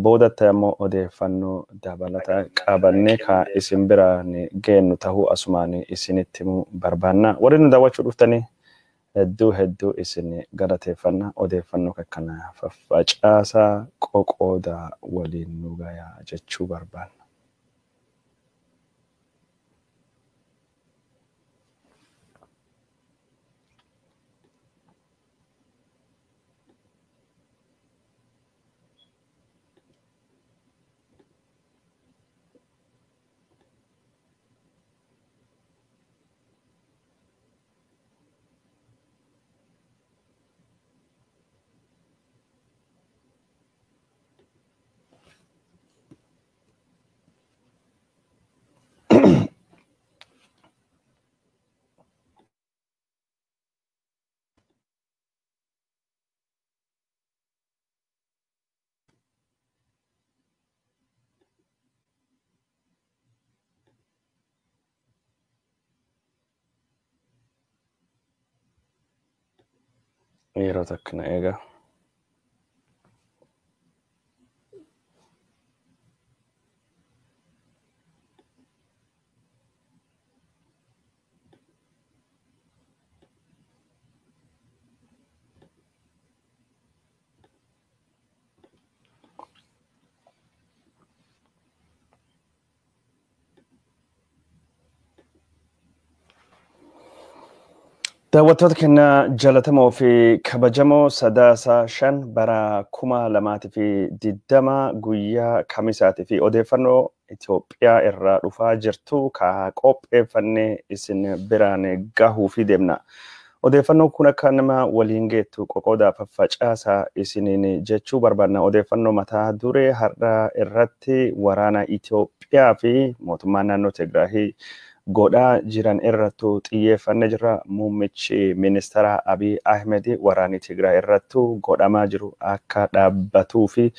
Boodatti ammoo odeeffannoo dabalataa qabannee ka isin biraan geennu tahuu asumaan isinitti himuu barbaanna. Warri nu daawwachuu dhuftanii hedduu hedduu isin galateeffanna. Odeeffannoo akkana faffacaasaa qoqoodaa waliin nu gayaa jechuu barbaanna. Yeroo takka na eegaa. Daawwattoota keenya jaallatamoo fi kabajamoo Sadaasa 5 bara 2020 guyyaa Kamisaatii fi odeeffannoo Itoophiyaa irraa dhufaa jirtu ka qopheeffannee isin biraan gahuu fi deemna. Odeeffannoon kun akka nama waliin geettu qoqoodaa faffacaasaa isiniin jechuu barbaanna. Odeeffannoo mataa duree har'a irratti waraana Itoophiyaa fi mootummaa naannoo Tigraahii godhaa jiran irrattu xiyyeeffannee jirra. Muummichi ministeera Abiy Ahmed waraanni Tigraay irrattu godhamaa jiru akka dhaabbatuu fi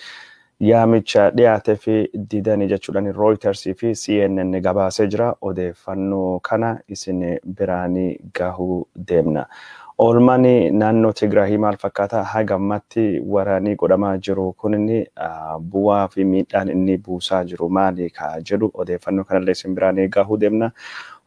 yaamicha dhiyaatee fi didanii jechuudhaan Reuters fi CNN gabaasee jira. Odeeffannoo kana isin biraanii gahuu deemna. Oolmaan naannoo Tigraahii maal fakkaata? Haga ammatti waraanni godhamaa jiru kun inni bu'aa fi miidhaan inni buusaa jiru maali ka jedhu odeeffannoo kanallee isin biraanii gahuu deemna.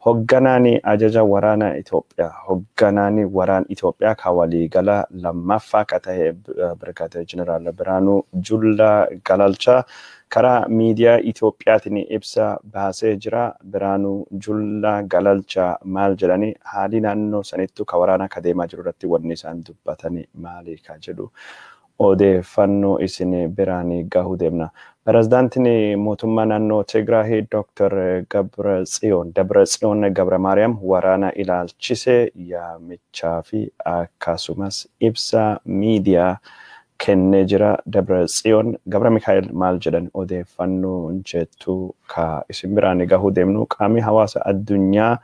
Hogganaan ajaja waraana Itoophiyaa, hogganaan waraana Itoophiyaa ka waliigala lammaffaa ka ta'e Birgaadeer Jeneraal Biraanuu Jullaa Galalchaa karaa miidiyaa Itoophiyaatiin ibsa baasee jira. Biraanuu Jullaa Galalchaa maal jedhanii haalli naannoo sanittu ka waraana ka deemaa jiru irratti wanni isaan dubbatanii maali ka jedhu odeeffannoo isin biraan gahuu deemna. Pirezidaantiin mootummaa naannoo Tigraahii Dr. Dabratsiyoon Gabra Maariyaam waraana ilaalchisee yaamichaa fi akkasumas ibsa miidiyaa kennee jira. Dabratsiyoon Gabra Mikaa'el maal jedhan odeeffannoo jettu ka isin biraan gahuu deemnu. Qaamni hawaasa addunyaa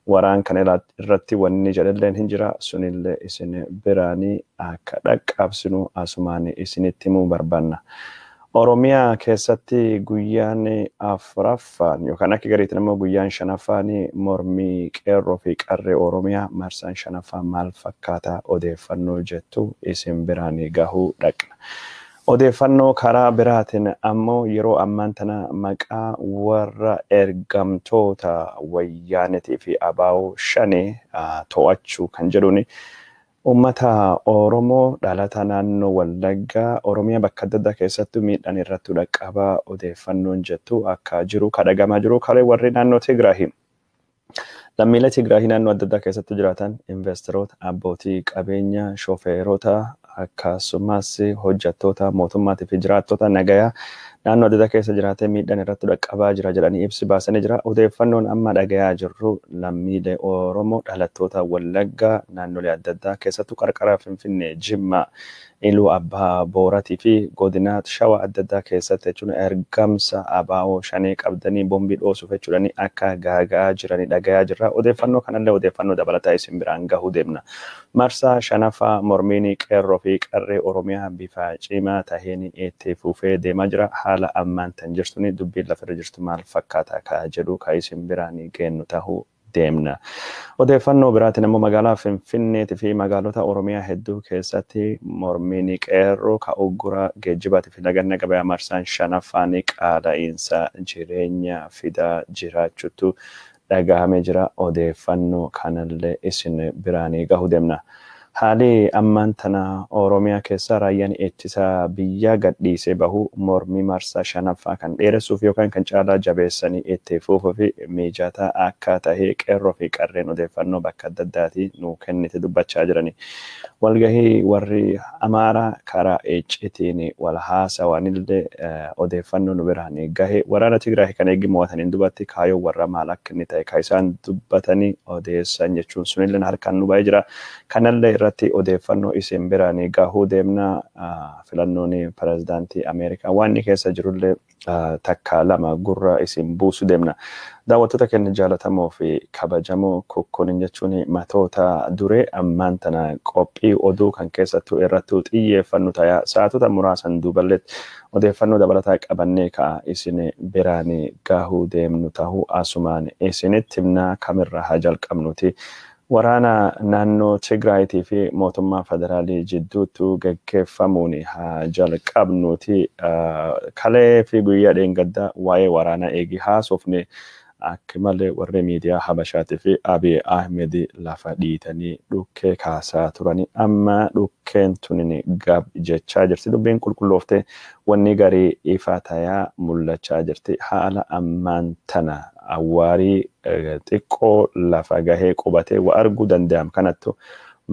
waraan kana irratti wanni jedhalleen hin jira. Sunillee isin biraanii akka dhaqqabsinu asumaan isinitti himuu barbaanna. Oromiyaa keessatti guyyaan afuraffaan yookaan akka gariitiin immoo guyyaan shanaffaan mormii qeerroo fi qarree Oromiyaa marsaan shanaffaan maal fakkaata odeeffannoo jettu isin biraan gahuu dhaqna. Odeeffannoo karaa biraatiin ammoo yeroo ammaan tana maqaa warra ergamtoota wayyaanetii fi abaa'oo shanee to'achuu kan jedhuuni uummata Oromoo dhalata naannoo Wallaggaa Oromiyaa bakka adda addaa keessattuu miidhaan irratti dhaqqabaa odeeffannoon jettu akka jiru kadhagamaa jiru karee warri naannoo Tigraahii. Lammiilee Tigraahii naannoo adda addaa keessatti jiraatan investeroota, abbootii qabeenyaa, shofeerota akkasumas hojjettoota mootummaatii fi jiraattota nagayaa naannoo adda addaa keessa jiraatee miidhaan irratti dhaqqabaa jira jedhanii ibsi baasanii jira. Odeeffannoon amma dhagayaa jirru lammiilee Oromoo dhalattoota Wallaggaa naannolee adda addaa keessattuu qarqara Finfinnee, Jimmaa, Iluu Abbaa Booratii fi godina Shawaa adda addaa keessatti jechuun ergamsa abaa'oo shanee qabdanii boombii dhoosuuf jechuudhaan akka gaaga'aa jiranii dhagayaa jirra. Odeeffannoo kanallee odeeffannoo dabalataa isin biraan gahuu deemna. Marsaa shanaffaa mormiin qeerroo fi qarree Oromiyaa bifa cimaa taheen itti fufee deemaa jira. Haala ammaan tan jirtuni dubbiin lafarra jirtu maal fakkaata ka jedhu ka isin biraan geennu tahuu deemna. Odeeffannoo biraatiin immoo magaalaa Finfinneetii fi magaalota Oromiyaa hedduu keessatti mormiin qeerroo ka uggura geejjibaatii fi laganna gabayaa marsaan shanaffaan qaala'iinsa jireenya fidaa jiraachuutu dhagahamee jira. Odeeffannoo kanallee isin biraanii gahuu deemna. Haalli ammaan tana Oromiyaa keessa raayyaan ittisa biyyaa gadhiisee bahu mormii marsaa shanaffaa kan dheeressuuf yookaan kan caalaa jabeessanii itti fufuu fi mijataa akka ta'e qeerroo fi qarreen odeeffannoo bakka adda addaatii nu kennite dubbachaa jirani. Walgahii warri Amaaraa karaa iccitiin wal haasawanillee odeeffannoo nu biraan gahe waraana Tigraay kan eegi mo'ataniin dubbatti kaayoo warra maal akka inni ta'e kan isaan dubbatanii odeessan jechuun sunillee harkaan nu ba'ee jira. Kanallee irratti odeeffannoo isin biraan gahuu deemna. Filannoon pirezidaantii Ameerikaa waan inni keessa jirullee takka lama gurra isin buusu deemna. Daawwattoota keenya jaalatamoo fi kabajamoo kukkunin jechuun matoota duree ammaan tana qophii oduu kan keessattuu irrattuu xiyyeeffannu ta'a. Sa'aatota muraasan duuballee odeeffannoo dabalataa qabannee ka'a isin biraan gahuu deemnu ta'uu asumaan isinitti himnaa kamirraa haa jalqabnuti. Waraana naannoo Tigraayitii fi mootummaa federaalii jidduutti gaggeeffamuun haa jalqabnuti. Kalee fi guyyaa dheengaddaa waa'ee waraana eegi haasofne akka malee warri miidiyaa Habashaatii fi Abiy Ahmed lafa dhiitanii dhukkee kaasaa turani. Amma dhukkeen tunin gab jechaa jirti. Dubbiin qulqullooftee wanni garii ifa tayaa mul'achaa jirti. Haala ammaan tana awwaarii xiqqoo lafa gahee qubatee waa arguu danda'am kanattu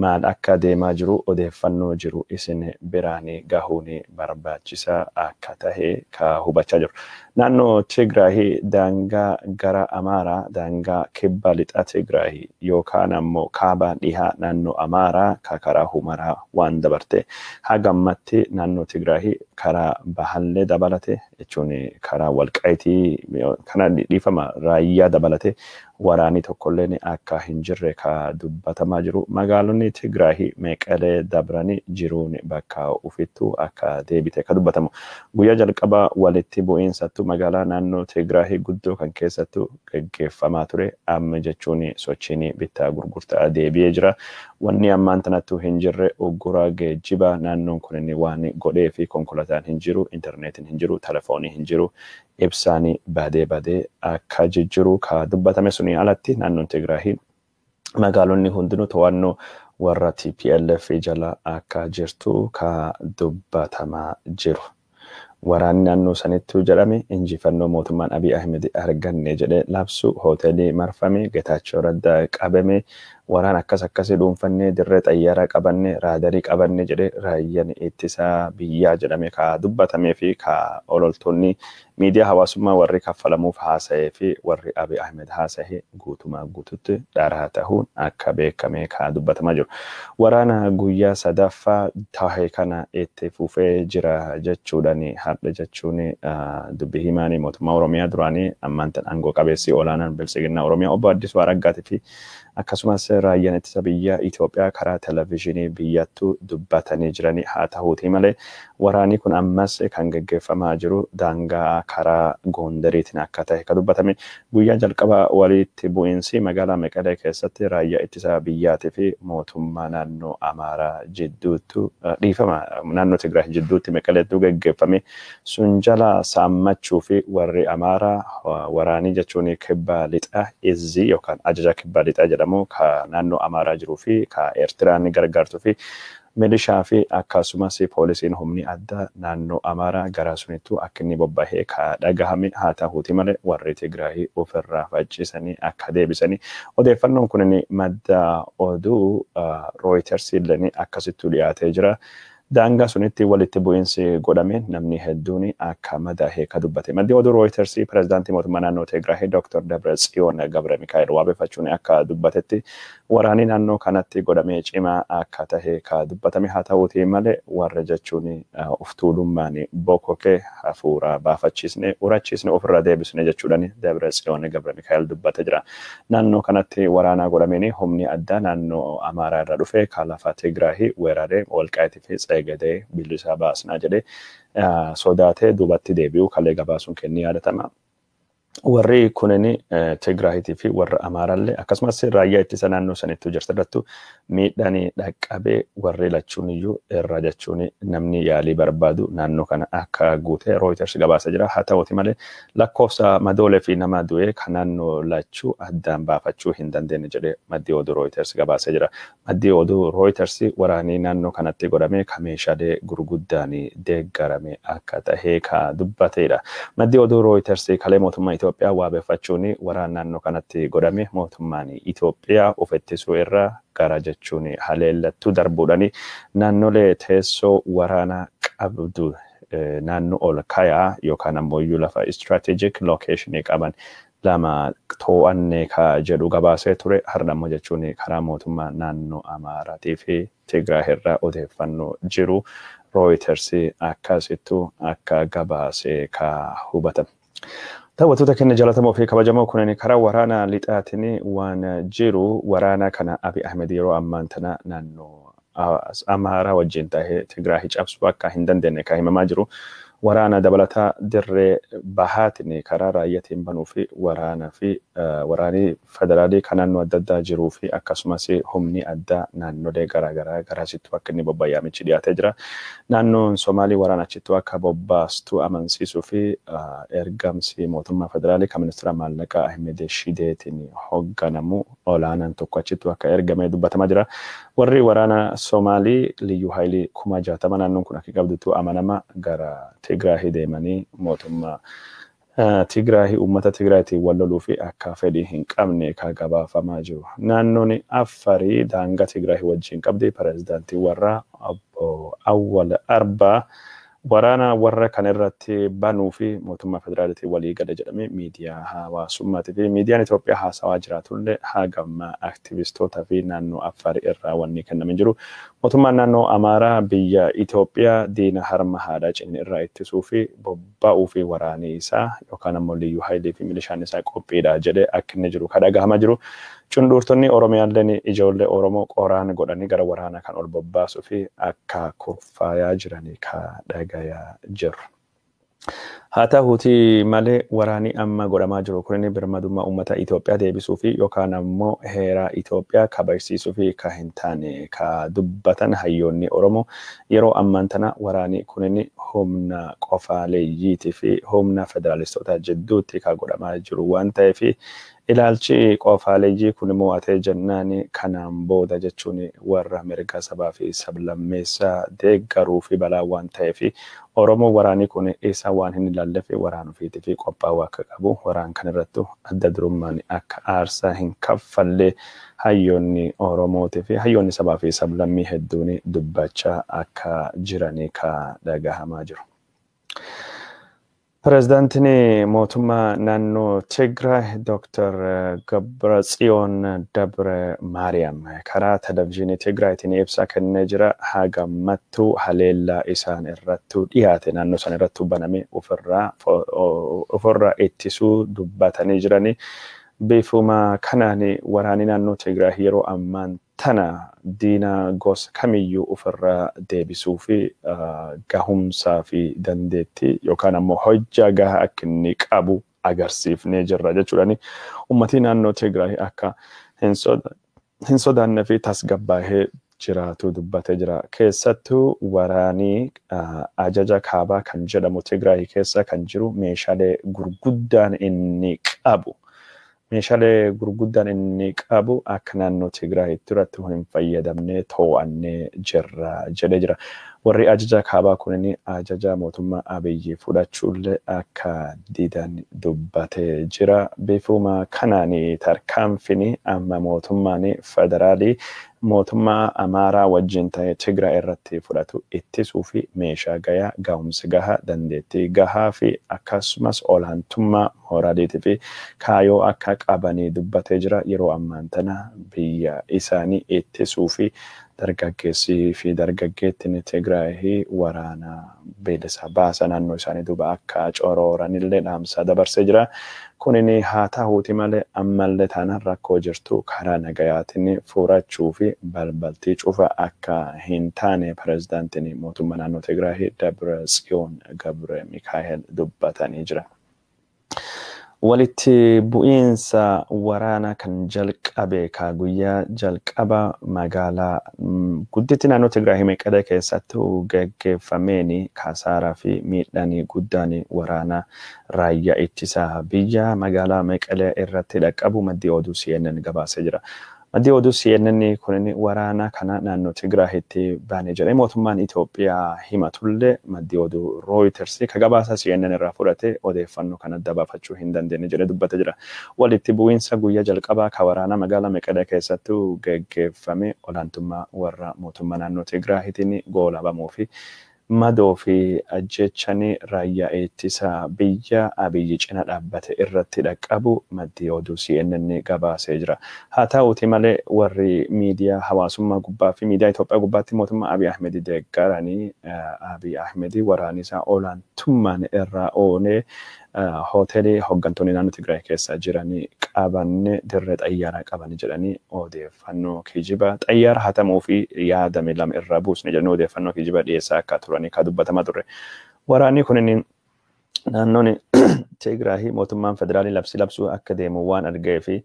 maal akka deemaa jiru odeeffannoo jiru isin biraan gahuun barbaachisaa akka tahe ka hubachaa jiru. Naannoo Tigraay daangaa gara Amaaraa daangaa kibba lixa Tigraay yookaan ammoo kaaba dhihaa naannoo Amaaraa ka karaa Humaraa waan dabarte haga ammatti naannoo Tigraay karaa Bahallee dabalate jechuun karaa Walqaayitii kana dhiifama raayyaa dabalate waraanni tokkolleen akka hin jirre ka dubbatamaa jiru. Magaalonni Tigraay Meqelee dabranii jiruun bakka ufittuu akka deebite ka dubbatamu. Guyyaa jalqabaa walitti bu'iinsattu magaalaa naannoo Tigraay guddoo kan keessattu gaggeeffamaa ture. Amma jechuun sochiin bittaa gurgurtaa deebi'ee jira. Wanni ammaan tanattuu hin jirre uggura geejjibaa naannoon kun inni waan godhee fi konkolaataan hin jiru, intarneetiin hin jiru, telefoonii hin jiru, ibsaan badee badee akka jijjiru ka dubbatame suni alatti naannoon Tigraay magaalonni hundinuu to'annoo warra TPLF jala akka jirtu ka dubbatamaa jiru. Waraanni naannoo sanittuu jedhame injifannoo mootummaan Abiy Ahmed arganne jedhee labsu hoteelii marfame Getaachoo Raddaa qabame waraan akkas akkasii dhuunfannee dirree xayyaaraa qabanne raadarii qabanne jedhee raayyaan ittisaa biyyaa jedhame ka dubbatamee fi ka ololtoonni miidiyaa hawaasummaa warri kaffalamuuf haasa'ee fi warri Abiy Ahmed haasa'e guutumaa guututti dharaa ta'uun akka beekame ka dubbatamaa jiru. Waraana guyyaa sadaffaa tahe kana itti fufee jira jechuudhaan har'a jechuun dubbii himaanii mootummaa Oromiyaa duraanii ammaan tan aangoo qabeessi olaanaan bilisiginnaa Oromiyaa obbo Addisuu Araggaatii fi akkasumas raayyaan ittisa biyya Itoophiyaa karaa televezyiinii biyyattuu dubbatanii jiranii haa ta'uutii malee waraanni kun ammas kan gaggeeffamaa jiru daangaa karaa Gondariitiin akka ta'e kan dubbatame guyyaa jalqaba walitti bu'iinsi magaalaa Meqelee keessatti raayyaa ittisa biyyaatii fi mootummaa naannoo Amaaraa jidduutti dhiifama naannoo Tigraay jidduutti Meqeleetti gaggeeffame sun jala saammachuu fi warri Amaaraa waraanii jechuun kibba lixa Izzii yookaan ajaja kibba lixaa jedhamu ka naannoo Amaaraa jiruu fi ka Eertiraan gargaartuu fi milishaa fi akkasumas poolisiin humni addaa naannoo Amaaraa gara sunittuu akka inni bobbahee ka dhagahame haa ta'uuti malee warri Tigraay ofirraa faccisanii akka deebisanii odeeffannoon kun madda oduu Reuters illee akkasittuu dhiyaatee jira. Daangaa sunitti walitti bu'iinsi godhame namni hedduun akka madaahee ka dubbate. Maddi oduu Reuters pirezidaantii mootummaa naannoo Tigraay Dr. Dabratsiyoon Gabra Mikaa'el wabeeffachuun akka dubbatetti waraanni naannoo kanatti godhamee cimaa akka tahe ka dubbatame haa ta'uutii malee warra jechuun of tuulummaan bokkokee hafuura baafachiisne urachiisne ofirra deebisne jechuudhaan Dabratsiyoon Gabra Mikaa'el dubbate jira. Naannoo kanatti waraanaa godhameen humni addaa naannoo Amaaraa irra dhufe ka lafa Tigraay weeraree Walqaayitii fi Tsegadee bilisa baasnaa jedhee sodaatee duubatti deebi'uu kalee gabaasuun kennee yaadatama. Warri kunin Tigraayitii fi warra Amaaraallee akkasumas raayyaa ittisa naannoo sanittuu jirtu miidhaan dhaqqabee warri lachuun iyyuu irra jechuun namni yaalii barbaadu naannoo kana akka guute Reuters gabaasa jira. Haa ta'uuti malee lakkoofsa madoolee fi nama du'e kan naannoo lachuu addaan baafachuu hin dandeenye jedhee maddi oduu Reuters gabaasee jira. Maddi oduu Reuters waraanii naannoo kanatti godhame kan meeshaalee gurguddaan deeggarame akka tahee ka dubbateedha. Maddi oduu Reuters kalee mootummaa Itoophiyaa waabeeffachuun waraana naannoo kanatti godhame mootummaan Itoophiyaa of ittisuu irra gara jechuun haleellattuu darbuudhaan naannolee teessoo waraanaa qabdu naannoo ol kayaa yookaan ammoo lafa strategic location qaban lama to'annee ka jedhu gabaasee ture. Har'a ammoo jechuun karaa mootummaa naannoo Amaaraatii fi Tigraay irraa odeeffannoo jiru Reuters akkasittu akka gabaasee ka hubatame. Daawwattoota keenya jaallatamoo fi kabajamoo kunneen karaa waraana lixaatiin waan jiru waraana kana Abiy Ahmed yeroo ammaan tana naannoo Amaaraa wajjin ta'ee Tigraay cabsuu akka hin dandeenye kan himamaa jiru. Waraana dabalataa dirree bahaatiin karaa raayyaatiin banuu fi waraana fi waraanii federaalii kan naannoo adda addaa jiruu fi akkasumas humni addaa naannolee garaagaraa garasittuu akka inni bobbayaamichi dhiyaatee jira. Naannoon Somaalii waraana achittuu akka bobbaastu amansiisuu fi ergamsi mootummaa federaalii kan ministeera maallaqaa Ahmed Shideetiin hoogganamu olaanaan tokko achittuu akka ergamee dubbatamaa jira. Warri waraana Somaalii liyyuu haayilii 60,000 naannoon kun akka qabdutu amanama gara Tigraay deemanii mootummaa Tigraay uummata Tigraayitiin wal loluu fi akka fedhii hin qabne kan gabaafamaa jiru. Naannoon Affarii daangaa Tigraay wajjin qabdi pireezidaantii warra obbo Awwal Arbaa waraana warra kan irratti banuu fi mootummaa federaalitiin walii gala jedhamee miidiyaa hawaasummaatii fi miidiyaan Itoophiyaa haasawaa jiraatullee hagamma aktivistootaa fi naannoo Affarii irraa wanni kennamee jiru. Mootummaan naannoo Amaaraa biyya Itoophiyaa diina harma haadhaa ciniin irraa ittisuu fi bobba'uu fi waraanii isaa yookaan ammoo liyyuu haayilii fi milishaan isaa qophiidha jedhee akka inni jiru kan dhagahamaa jiru. Cunduurtonni Oromiyaalleen ijoollee Oromoo qoraan godhanii gara waraana kan ol bobbaasuu fi akka kurfaayaa jiranii kan dhagayaa jiru. Haa ta'uuti malee waraanni amma godhamaa jiru kun birmadummaa uummata Itoophiyaa deebisuu fi yookaan ammoo heera Itoophiyaa kabajsiisuu fi ka hin taane ka dubbatan hayyoonni Oromoo yeroo ammaan tana waraanni kun humna qofaaleeyyiitii fi humna federaalistoota jidduutti ka godhamaa jiru waan ta'eef ilaalchi qofaaleeyyii kun mo'atee jennaan kanaan booda jechuun warra mirga sabaa fi sablammeessaa deeggaruu fi balaa waan ta'eef Oromoo waraanni kun isa waan hin ilaalleef waraana ofiitii fi qophaa'uu akka qabu waraan kan irrattu adda durummaan akka aarsaa hin kaffallee hayyoonni Oromootii fi hayyoonni sabaa fi sablammii hedduun dubbachaa akka jiranii ka dhagahamaa jiru. Pireezidaantiin mootummaa naannoo Tigraay Dr. Gabratsiyoon Dabre Maariyaam karaa televizyiinii Tigraayitiin ibsa kennee jira. Hagammattuu haleellaa isaan irrattuu dhiyaate naannoo isaan irrattuu baname ofirraa ittisuu dubbatanii jiranii. Bifuma kanaan waraanni naannoo Tigraay yeroo ammaan tana diina gosa kamiyyuu ofirraa deebisuu fi gahumsaa fi dandeettii yookaan ammoo hojjaa gahaa akka inni qabu agarsiifnee jirra jechuudhaan uummatni naannoo Tigraay akka hin sodaanne fi tasgabbaa'ee jiraatu dubbatee jira. Keessattuu waraanii ajaja kaabaa kan jedhamu Tigraay keessa kan jiru meeshaalee gurguddaan inni qabu. Meeshaalee gurguddaan inni qabu akka naannoo Tigraayitti irratti hin fayyadamne to'annee jirra jedhee jira. Warri ajaja kaabaa kunin ajaja mootummaa Abiyyi fudhachuullee akka didan dubbatee jira. Bifuma kanaan tarkaanfiin amma mootummaan federaalii mootummaa Amaaraa wajjin ta'ee Tigraay irratti fudhatu ittisuu fi meeshaa gahaa, gahumsa gahaa, dandeettii gahaa fi akkasumas olaantummaa mooraaliitii fi kaayoo akka qabanii dubbatee jira. Yeroo ammaan tana biyya isaanii ittisuu fi dargaggeessii fi dargaggeettiin Tigraay waraana bilisa baasa naannoo isaanii duuba akka corooranillee dhaamsa dabarsee jira. Kunin haa ta'uuti malee ammallee taanaan rakkoo jirtu karaa nagayaatiin furachuu fi balbaltii cufa akka hin taane pireezidaantiin mootummaa naannoo Tigraay Dabra Tsiyoon Gabre Mikaa'el dubbatanii jiran. Walitti bu'iinsa waraanaa kan jalqabe ka guyyaa jalqaba magaalaa gudditti naannoo Tigraay Meqelee keessatti geggeeffameen kasaaraa fi miidhaan guddaan waraana raayyaa ittisa biyya magaalaa Meqelee irratti dhaqqabu maddii oduu CNN gabaasee jira. Maddii oduu CNN kun waraana kana naannoo Tigraayitti baane jedhee mootummaan Itoophiyaa himatullee maddii oduu Reuters ka gabaasa CNN irraa fudhate odeeffannoo kana adda baafachuu hin dandeenye jedhee dubbatee jira. Walitti bu'iinsa guyyaa jalqabaa ka waraana magaalaa Meqelee keessatti geggeeffame olaantummaa warra mootummaa naannoo Tigraayitiin goolabamuu fi madoo fi ajjechanii raayyaa ittisa biyya Abiyyi cina dhaabbate irratti dhaqqabu maddii oduu CNN gabaasee jira. Haa ta'uuti malee warri miidiyaa hawaasummaa gubbaa fi miidiyaa Itoophiyaa gubbaatti mootummaa Abiy Ahmed deeggaranii Abiy Ahmed waraanisaa olaantummaan irraa oonee hoteelii hooggantoonni naannoo Tigraay keessa jiranii qabanne dirree xayyaaraa qaban jedhanii odeeffannoo kijiba xayyaara hatamuu fi yaadame lama irraa buusne jedhanii odeeffannoo kijiba dhiyeessaa akka turanii ka dubbatamaa turre. Waraanni kun naannoon Tigraay mootummaan federaalii labsii labsuu akka deemu waan argee fi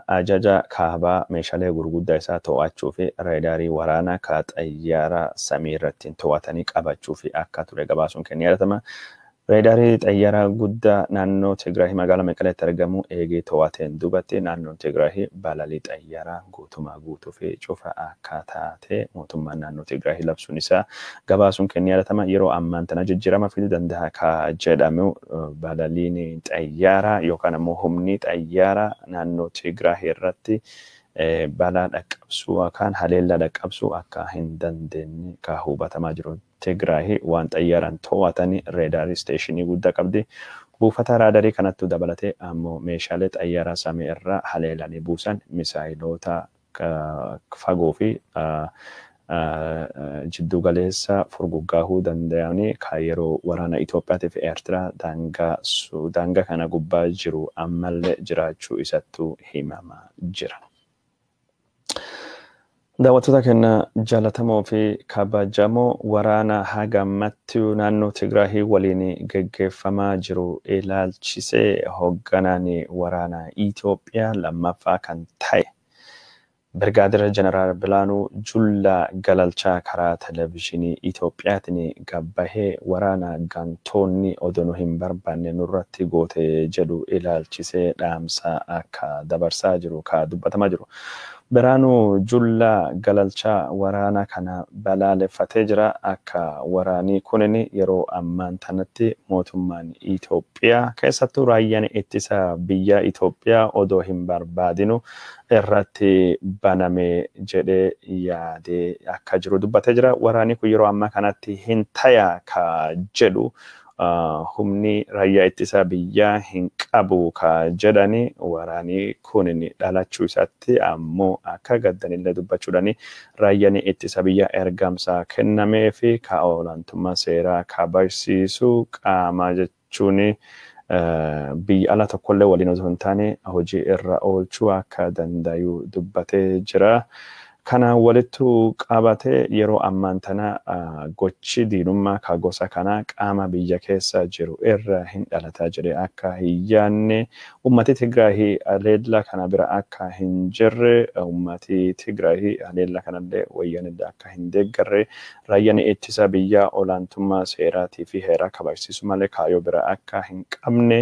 ajaja kaabaa meeshaalee gurguddaa isaa to'achuu fi reedaarii waraanaa ka xayyaara samii irratti to'atanii qabachuu fi akka ture gabaasuun kennee yaadatama. Reedaarii xayyaaraa guddaa naannoo Tigraay magaalaa Meqeleetti argamu eegee to'ateen duubatti naannoon Tigraay balalii xayyaaraa guutumaa guutuu fi cufa akka taate mootummaan naannoo Tigraay labsuun isaa gabaasuun kennee yaadatama. Yeroo ammaan tana jijjiirama fiduu danda'a ka jedhamu balaliin xayyaaraa yookaan ammoo humni xayyaaraa naannoo Tigraay irratti balaa dhaqqabsuu yookaan haleellaa dhaqqabsuu akka hin dandeenye ka hubatamaa jiru. Tigraay waan xayyaaraan to'atanii reedaarii isteeshinii guddaa qabdi. Buufata raadarii kanattu dabalatee ammoo meeshaalee xayyaaraa samii irraa haleelanii buusan misaayiloota fagoo fi jiddu galeessa furguggaahuu danda'anii kan yeroo waraana Itoophiyaatii fi Eertiraa daangaa kana gubbaa jiru ammallee jiraachuu isattu himamaa jira. Daawwattoota keenya jaallatamoo fi kabajamoo waraana haga ammatti naannoo Tigraay waliin geggeeffamaa jiru ilaalchisee hoogganaan waraana Itoophiyaa lammaffaa kan ta'e Birgaadir Jeneraal Bilaanuu Jullaa Galalchaa karaa televezyiinii Itoophiyaatiin gabbahee waraana gantoonni odoo nu hin barbaanne nurratti goote jedhu ilaalchisee dhaamsa akka dabarsaa jiru ka dubbatamaa jiru. Biraanuu Jullaa Galalchaa waraana kana balaaleffatee jira. Akka waraanii kunin yeroo ammaan tanatti mootummaan Itoophiyaa keessattuu raayyaan ittisa biyya Itoophiyaa odoo hin barbaadinu irratti baname jedhee yaadee akka jiru dubbatee jira. Waraanni kun yeroo ammaa kanatti hin taya ka jedhu humni raayyaa ittisa biyyaa hin qabu ka jedhani waraanni kun dhalachuu isaatti ammoo akka gaddanillee dubbachuudhaan raayyaan ittisa biyyaa ergamsa kennamee fi ka olaantummaa seeraa kabachiisu qaama jechuun biyya ala tokkollee waliin osoo hin taane hojii irra oolchuu akka danda'u dubbatee jira. Kana walittu qabatee yeroo ammaan tana gochi diinummaa ka gosa kanaa qaama biyya keessa jiru irra hin dhalataa jedhee akka hin yaadne ummati Tigraay haleellaa kana bira akka hin jirre ummati Tigraay haleellaa kanallee wayyaanillee akka hin deeggarre raayyaan ittisa biyyaa olaantummaa seeraatii fi heeraa kabachiisu malee kaayyoo bira akka hin qabne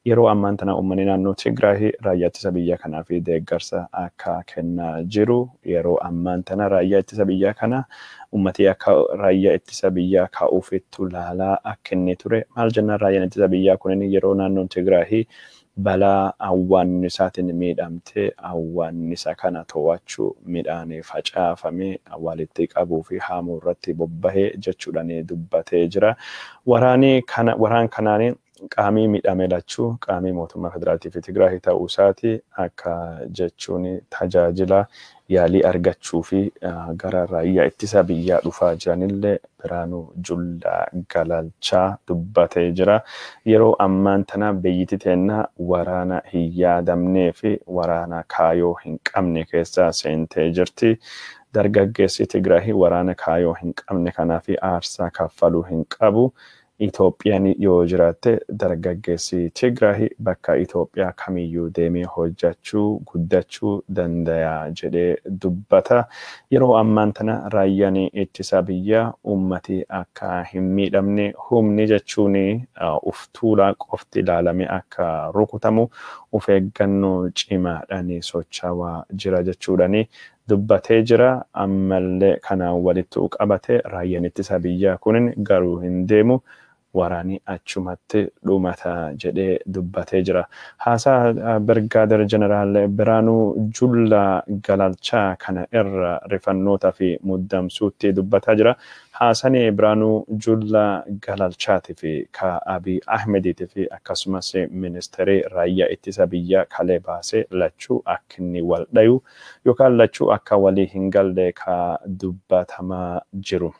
yeroo ammaan tana uummanni naannoo Tigraay raayyaa ittisa biyyaa kanaaf deeggarsa akka kennaa jiru yeroo ammaan tana raayyaa ittisa biyyaa kana ummati akka raayyaa ittisa biyyaa kaa'uufittu laalaa akka inni ture maal jennaan raayyaan ittisa biyyaa kunin yeroo naannoon Tigraay balaa awwaannisaatiin miidhamte awwaannisa kana to'achuu midhaan facaafame walitti qabuu fi haamuu irratti bobbahee jechuudhaan dubbatee jira. Waraan kanaan qaamii miidhame lachuu qaamii mootummaa federaaltii fi Tigraay ta'uu isaati akka jechuun tajaajila yaalii argachuu fi gara raayyaa ittisa biyyaa dhufaa jiranillee Biraanuu Jullaa Galalchaa dubbatee jira. Yeroo ammaan tana biyyiti teenna waraana hin yaadamnee fi waraana kaayoo hin qabne keessa seentee jirti. Dargaggeessi Tigraay waraana kaayoo hin qabne kanaaf aarsaa kaffaluu hin qabu. Itoophiyaan yoo jiraatte dargaggeessi Tigraay bakka Itoophiyaa kamiyyuu deemee hojjechuu guddachuu danda'a jedhee dubbata. Yeroo ammaan tana raayyaan ittisa biyyaa uummati akka hin miidhamne humni jechuun uf tuulaa qofti ilaalamee akka rukutamu of eeggannoo cimaadhaan socho'aa jira jechuudhaan dubbatee jira. Ammallee kanaan walitti qabate raayyaan ittisa biyyaa kun garuu hin deemu. Waraanni achumatti dhumata jedhee dubbatee jira. Haasaa Birgaadir Jeneraal Biraanuu Jullaa Galalchaa kana irra rifannootaa fi muddamsuutti dubbataa jira. Haasaan Biraanuu Jullaa Galalchaatii fi ka Abiy Ahmediitii fi akkasumas ministeerri raayyaa ittisa biyyaa kalee baasee lachuu akka inni wal dhayu yookaan lachuu akka walii hin galle ka dubbatamaa jiru.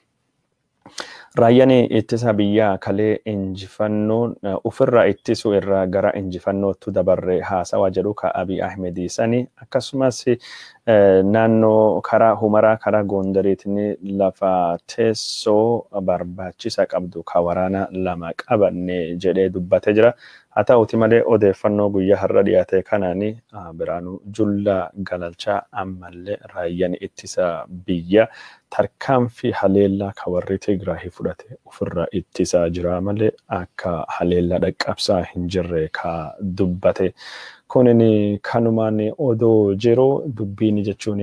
Raayyaan ittisa biyyaa kalee injifannoon ofirraa ittisuu irraa gara injifannootti dabarre haasawaa jedhu ka Abiy Ahmedii sani akkasumas naannoo karaa Humaraa karaa Gondariitiin lafa teessoo barbaachisa qabdu ka waraana lama qabanne jedhee dubbatee jira. Haa ta'uti malee odeeffannoo guyyaa har'a dhiyaate kanaan Biraanuu Jullaa Galalchaa ammallee raayyaan ittisa biyyaa tarkaanfii haleellaa ka warri Tigraay fudhate ofirraa ittisaa jira malee akka haleellaa dhaqqabsaa hin jirre ka dubbate. Kunin kanumaan odoo jiru dubbiin jechuun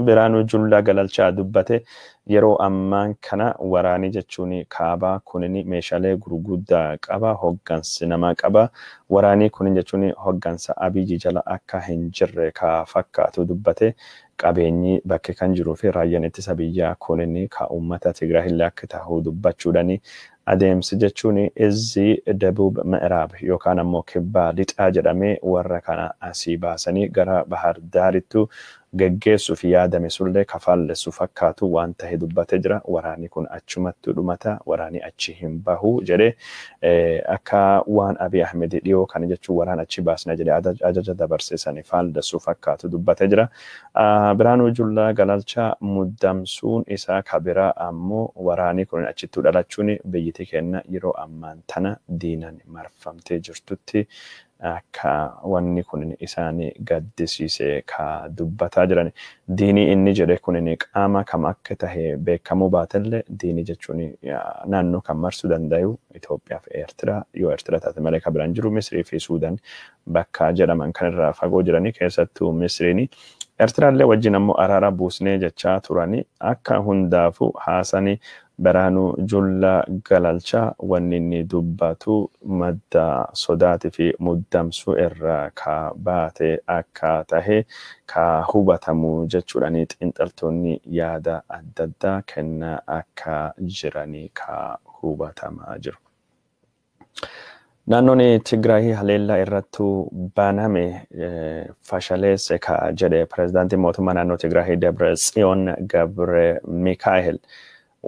Biraanuu Jullaa Galalchaa dubbate yeroo ammaan kana waraanii jechuun kaabaa kunin meeshaalee gurguddaa qaba hoggansi namaa qaba. Waraanii kunin jechuun hoggansa Abiyyi jala akka hin jirre ka fakkaatu dubbate. Qabeenyi bakke kan jiruu fi raayyaan ittisa biyyaa kunin ka uummata Tigraay illee akka ta'u dubbachuudhaan adeemsi jechuun izzi Dabuub Mi'iraab yookaan ammoo kibbaa lixaa jedhamee warra kana asii baasanii gara Bahar Daarittu geggeessuuf yaadame sullee kafaallessu fakkaatu waan tahe dubbatee jira. Waraanni kun achumatti dhumata, waraanni achi hin bahu jedhee akka waan Abiy Ahmed dhiyoo kana jechuun waraan achi baasna jedhee ajaja dabarse faallessu fakkaatu dubbatee jira. Biraanuu Jullaa Galalchaa muddamsuun isaa kabiraa ammoo waraanni kun achittuu dhalachuun biyyiti kenna yeroo ammaan tana diinan marfamtee jirtutti akka wanni kun isaan gaddisiise ka dubbataa jiran. Diinii inni jedhe kun qaama kam akka tahe beekamuu baatellee diinii jechuun naannoo kan marsuu danda'u Itoophiyaa fi Eertiraa yoo Eertiraa taate malee kan biraan jiru Misrii fi Suudaan bakka jedhaman kanarraa fagoo jiranii keessattuu Misriini. Eertiraallee wajjin ammoo araara buusnee jechaa turanii akka hundaafuu haasanii Biraanuu Jullaa Galalchaa wanni inni dubbatu madda sodaatii fi muddamsuu irraa ka baate akka tahe ka hubatamu jechuudhaan xiinxaltoonni yaada adda addaa kennaa akka jiranii ka hubatamaa jiru. Naannoon Tigraay haleellaa irratti baname fashaleesse ka jedhe pirezidaantiin mootummaa naannoo Tigraay Dabratsiyoon Gabre Mikaa'el.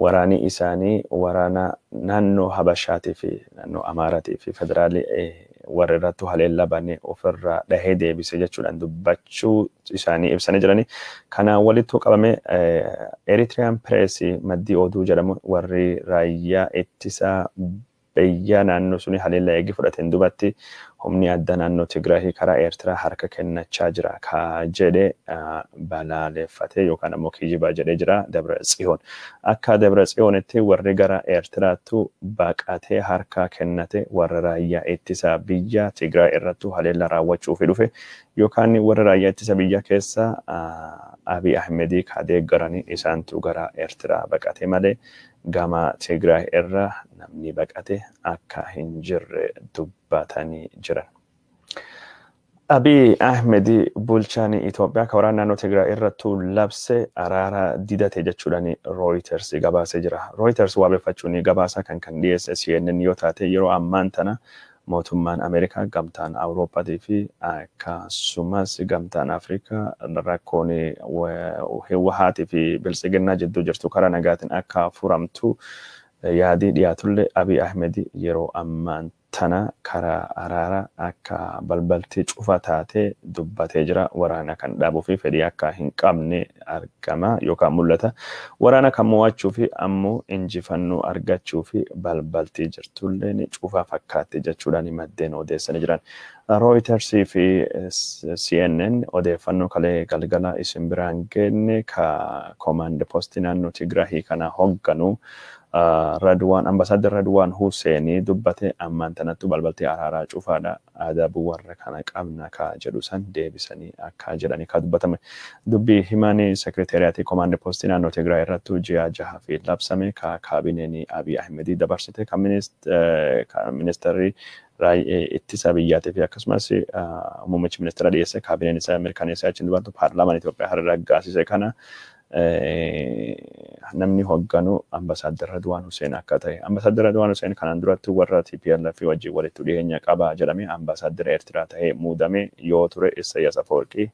Waraanni isaanii waraana naannoo Habashaatii fi naannoo Amaaraatii fi federaalii warra irratti haleellaa banee ofirraa dhahee deebise jechuudhaan dubbachuu isaanii ibsanii jiranii. Kanaan walitti qabame Eritiriyaan Pireesii maddii oduu jedhamu warri raayyaa ittisaa biyya naannoo suni haleellaa eegi fudhateen dubatti humni adda naannoo Tigraay karaa Eertiraa harka kennachaa jira ka jedhe balaaleffatee yookaan ammoo kijibaa jedhee jira Dabra Tsiyoon. Akka Dabra Tsiyoonitti warri gara Eertiraattu baqatee harka kennate warra raayyaa ittisa biyya Tigraay irrattu haleellaa raawwachuuf dhufe yookaan warra raayyaa ittisa biyya keessa Abiy Ahmedii ka deeggaranii isaantu gara Eertiraa baqate malee gama Tigraay irra namni baqate akka hin jirre dubbatanii jiran. Abiy Ahmed bulchaan Itoophiyaa ka waraana naannoo Tigraay irrattu labse araara didate jechuudhaan Reuters gabaasee jira. Reuters wabeeffachuun gabaasa kan dhiyeesse CNN yoo taate yeroo ammaan tana mootummaan Ameerikaa gamtaan Awurooppaatii fi akkasumas gamtaan Afrikaa rakkoon Hiwwahaatii fi Biltsiginnaa jidduu jirtu karaa nagaatiin akka furamtu yaadii dhiyaatullee Abiy Ahmed yeroo ammaan tana karaa araara akka balbalti cufa taatee dubbatee jira. Waraana kan dhaabuu fi fedhii akka hin qabne argama yookaan mul'ata. Waraana kan mo'achuu fi ammoo injifannoo argachuu fi balbalti jirtullee cufa fakkaatti jechuudhaan maddeen odeessanii jiran. Reuters fi CNN odeeffannoo kalee galgala isin biraan geenye ka koomaand poostii naannoo Tigraahii kana hoogganu Radwaan ambasaaddar Radwaan Huseenii dubbate ammaan tanattu balbalti araaraa cufaadha. Adabuu warra kana qabna ka jedhu san deebisanii akka jedhanii ka dubbatame. Dubbii himaanii seekreteeriyaatii koomaand poostii naannoo Tigraay irrattu ji'a 6 fi labsame ka kaabineenii Abiy Ahmedii dabarsite ka ministeerri ittisa biyyaatii fi akkasumas muummichi ministeera dhiyeesse kaabineen isaa mirkaneessee achiin dubartu paarlaamaan Itoophiyaa har'a raggaasise kana namni hoogganu ambasaaddar Radwaan Huseen akka ta'e. Ambasaaddar Radwaan Huseen kanaan duratti warra TPLF wajjin walitti dhiyeenya qaba jedhamee ambasaaddara Eertiraa ta'ee muudame yoo ture Isaayyaas Afwerqii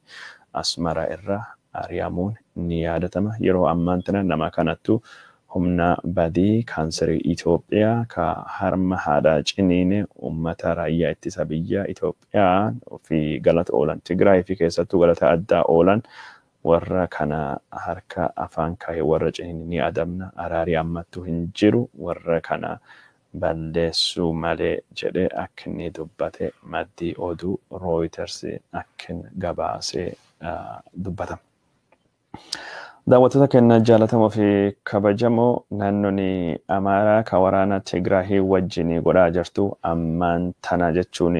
Asmara irra ari'amuun ni yaadatama. Yeroo ammaan tana nama kanattu humna badii kaansarii Itoophiyaa ka harma haadhaa ciniine uummata raayyaa ittisa biyya Itoophiyaa fi galata oolan Tigraay fi keessattuu galata addaa oolan warra kana harka afaan kaa'e warra ciniine ni adabna. Araarii ammattuu hin jiru warra kana balleessuu malee jedhee akka inni dubbate maddii oduu Reuters akka gabaasee dubbatama. Daawwattoota keenya jaallatamoo fi kabajamoo, naannoon Amaaraa ka waraana Tigraahii wajjin godhaa jirtu ammaan tana jechuun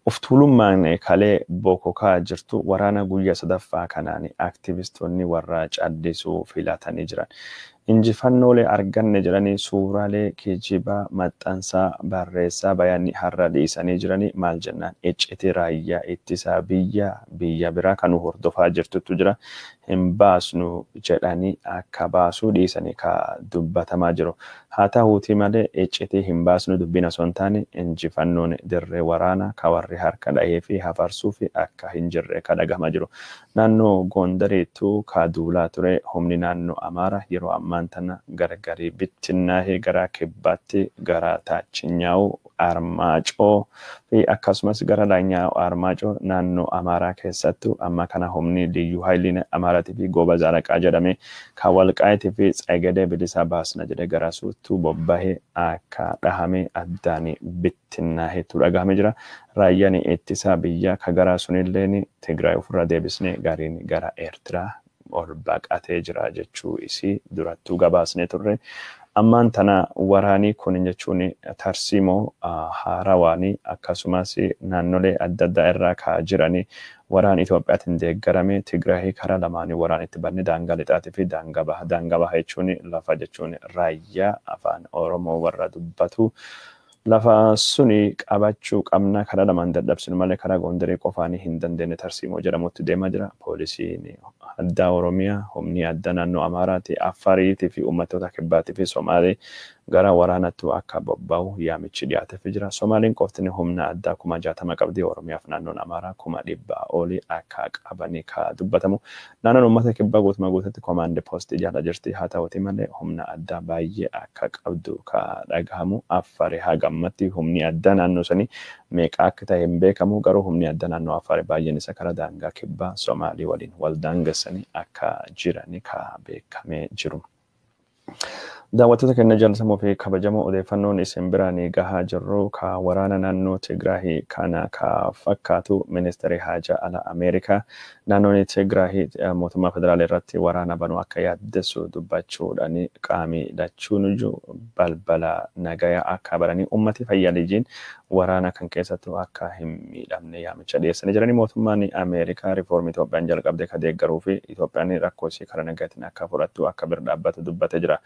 of tuulummaan kalee bokokaa jirtu waraana guyyaa sadaffaa kanaan aktivistoonni warra callisuu filatanii jiran. Injifannoolee arganne jedhanii suuraalee kijibaa maxxansaa barreessaa bayaanii har'a dhiisanii jiranii maal jennaan iccitii raayyaa ittisaa biyya biyya biraa kan hordofaa jirtutu jira hin baasnu jedhanii akka baasuu dhiisanii ka dubbatamaa jiru. Haa ta'uutii malee iccitii hin baasnu dubbiin osoo hin taane injifannoon dirree waraanaa ka warri harka dhahee fi hafarsuu fi akka hin jirre ka dhagahamaa jiru. Naannoo Gondariitu ka duulaa ture humni naannoo Amaaraa yeroo ammaan tana gargarii bittinnaahee gara kibbaatti gara taachinyaa'u Armaacoo fi akkasumas gara laanyaa Armaacoo naannoo Amaaraa keessattu amma kana humni Liyyuu Haayiliin Amaaraatii fi Gooba Zaalaqaa jedhame kan Walqaayitii fi Tsegadee bilisa baasna jedhee gara suuttuu bobbahee akka dhahame addaan bittinnaaheetu dhagahame jira. Raayyaan ittisaa biyyaa ka gara sunilleen Tigraay ofirra deebisnee gariin gara Eertiraa ol baqatee jira jechuu isii durattuu gabaasnee turre. Ammaan tana waraanii kun jechuun tarsiimoo haarawaanii akkasumas naannolee adda addaa irraa ka'aa jiranii waraan Itoophiyaatiin deeggarame Tigraahii karaa lamaanii waraan itti banne daangaa lixaatii fi daangaa baha. Daangaa baha jechuun lafa jechuun raayyaa afaan Oromoo warra dubbatu. Lafa suni qabachuu qabna karaa lamaan dadhabsinu malee karaa Gondarii qofaanii hin dandeenye tarsiimoo jedhamutti deemaa jira. Poolisiin addaa Oromiyaa, humni addaa naannoo Amaaraatii, Affariitii fi uummattoota Kibbaatii fi Somaalee gara waraanattu akka bobba'u yaamichi dhiyaateef jira. Somaaliin qoftini humna addaa 60,000 qabdi. Oromiyaaf naannoon Amaaraa 100,000 olii akka qabanii ka dubbatamu. Naannoon uummata Kibbaa guutumaa guututti koomaandi poostii jala jirti. Haa ta'uti malee humna addaa baay'ee akka qabdu ka dhagahamu. Affarii haga ammatti humni addaa naannoo sanii meeqa akka ta'e hin beekamu. Garuu humni addaa naannoo Affarii baay'een isa karaa daangaa Kibbaa Somaalii waliin wal daangessanii akka jirani ka beekamee jiru. Daawwattoota keenya jaallatamoo fi kabajamoo, odeeffannoon isin biraan gahaa jirru ka waraana naannoo Tigraahii kana ka fakkaatu. Ministeerri haajaa ala Ameerikaa naannoon Tigraahii mootummaa federaalaa irratti waraana banuu akka yaaddessu dubbachuudhaan qaamii lachuun balbala nagaya akka baranii ummati fayyaalijiin waraana kan keessattuu akka hin miidhamne yaamicha dhiyeessanii jiranii. Mootummaan Ameerikaa riifoormii Itoophiyaan jalqabde ka deeggaruu fi Itoophiyaan rakkoo ishee karaa nagaatiin akka fudhattu akka bira dhaabbatu dubbatee jira.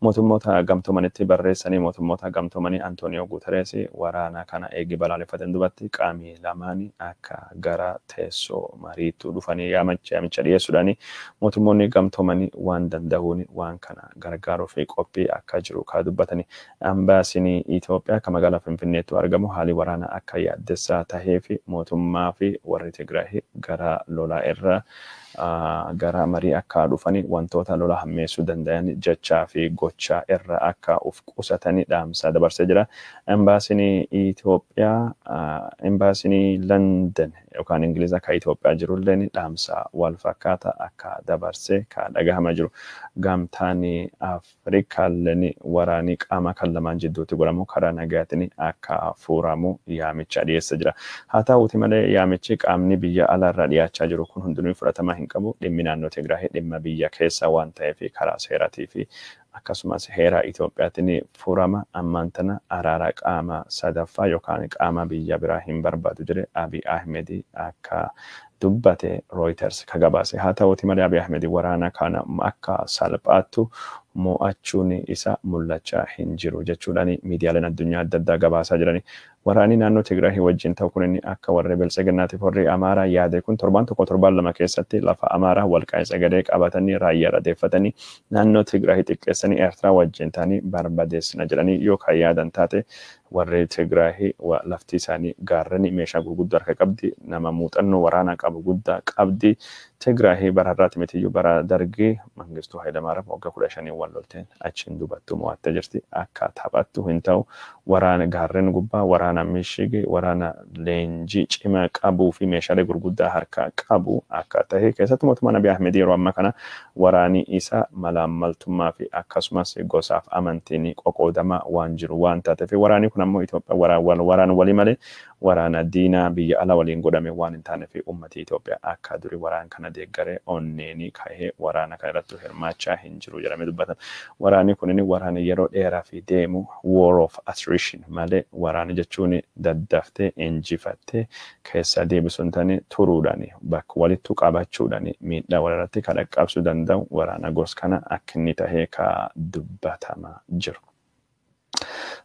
Mootummoota gamtoomanitti barreessanii mootummoota gamtoomanii Antooniyoo Guuterees waraana kana eegi balaaleffatan dubatti qaamii lamaanii akka gara teessoo mariitti dhufanii yaamicha dhiyeessuudhaan mootummoonni gamtoomanii waan danda'uun waan kana gargaaruu fi qophii akka jiru ka dubbatanii. Ambaasiin Itoophiyaa kan magaalaa Finfinneetti argamu haalli waraana akka yaaddessaa tahee fi mootummaa fi warri Tigraay gara lolaa irra Gara marii akka dhufanii wantoota lola hammeessuu danda'an jechaa fi gochaa irra akka of qusatanii dhaamsa dabarsee jira. Embaasiin Itoophiyaa, embaasiin London yookaan Ingiliza kan Itoophiyaa jirulleen dhaamsa wal fakkaata akka dabarsee kan dhagahama jiru. Gamtaan Afrikaalleen waraanii qaama kan lamaan jidduutti godhamu karaa nagaatiin akka furamu yaamicha dhiyeessa jira. Haa ta'uuti malee yaamichi qaamni biyya alaarraa dhiyaachaa jiru kun hundinuu fudhatama hin qabu. Dhimmi naannoo Tigraay dhimma biyya keessaa waan ta'eef karaa seeraatii fi akkasumas heera Itoophiyaatiin furama. Ammaan tana araara qaama sadaffaa yookaan qaama biyya biraa hin barbaadu jedhe Abiy Ahmed akka dubbate Reuters ka gabaase. Haa ta'uuti malee Abiy Ahmed waraana kana akka salphaattu mo'achuun isa mul'achaa hin jiru jechuudhaan miidiyaaleen addunyaa adda addaa gabaasaa jirani. Waraanni naannoo Tigraay wajjin ta'u kun inni akka warri Biltsiginnaatiif warri Amaaraa yaade kun torbaan 1 torbaan 2 keessatti lafa Amaaraa Walqaayit Tsagedee qabatanii raayyaa deeffatanii naannoo Tigraay xiqqeessanii Eertiraa wajjin ta'anii barbadeessina jedhanii yoo kan yaadan taate, warri Tigraay lafti isaanii gaarreni meeshaa gurguddaa harka qabdi, nama muuxannoo waraanaa qabu guddaa qabdi. Tigraay bara har'aati mitiyyuu, bara Dargii Mangistuu Hayilamaariyaam waggaa 15 wal lolteen achiin dubattuu mo'attee jirti. Akka taphattu hin ta'u. Waraana gaarreen gubbaa, waraana mishigi, waraana leenjii cimaa qabuu fi meeshaalee gurguddaa harka qabu akka ta'e, keessattuu mootummaan Abiy Ahmed yeroo ammaa kana waraani isa malaammaltummaa fi akkasumas gosaaf amantiin qoqoodamaa waan jiru waan taateef, waraanni kun ammoo Itoophiyaa waraana walii malee waraana diinaa biyya ala waliin godhame waan hin taaneef, uummati Itoophiyaa akka duri waraana kana deeggaree onneenii ka'ee waraana kana irratti hirmaachaa hin jiru jedhamee dubbatama. Waraanni kun waraana yeroo dheeraa fi deemu, war of attrition malee, waraana jechuun daddaftee injifattee keessa deebisuu hin taane, turuudhaan bakka walittu qabachuudhaan miidhaa walirratti kan dhaqqabsuu danda'u waraana gos kana akka inni tahee ka dubbatamaa jiru.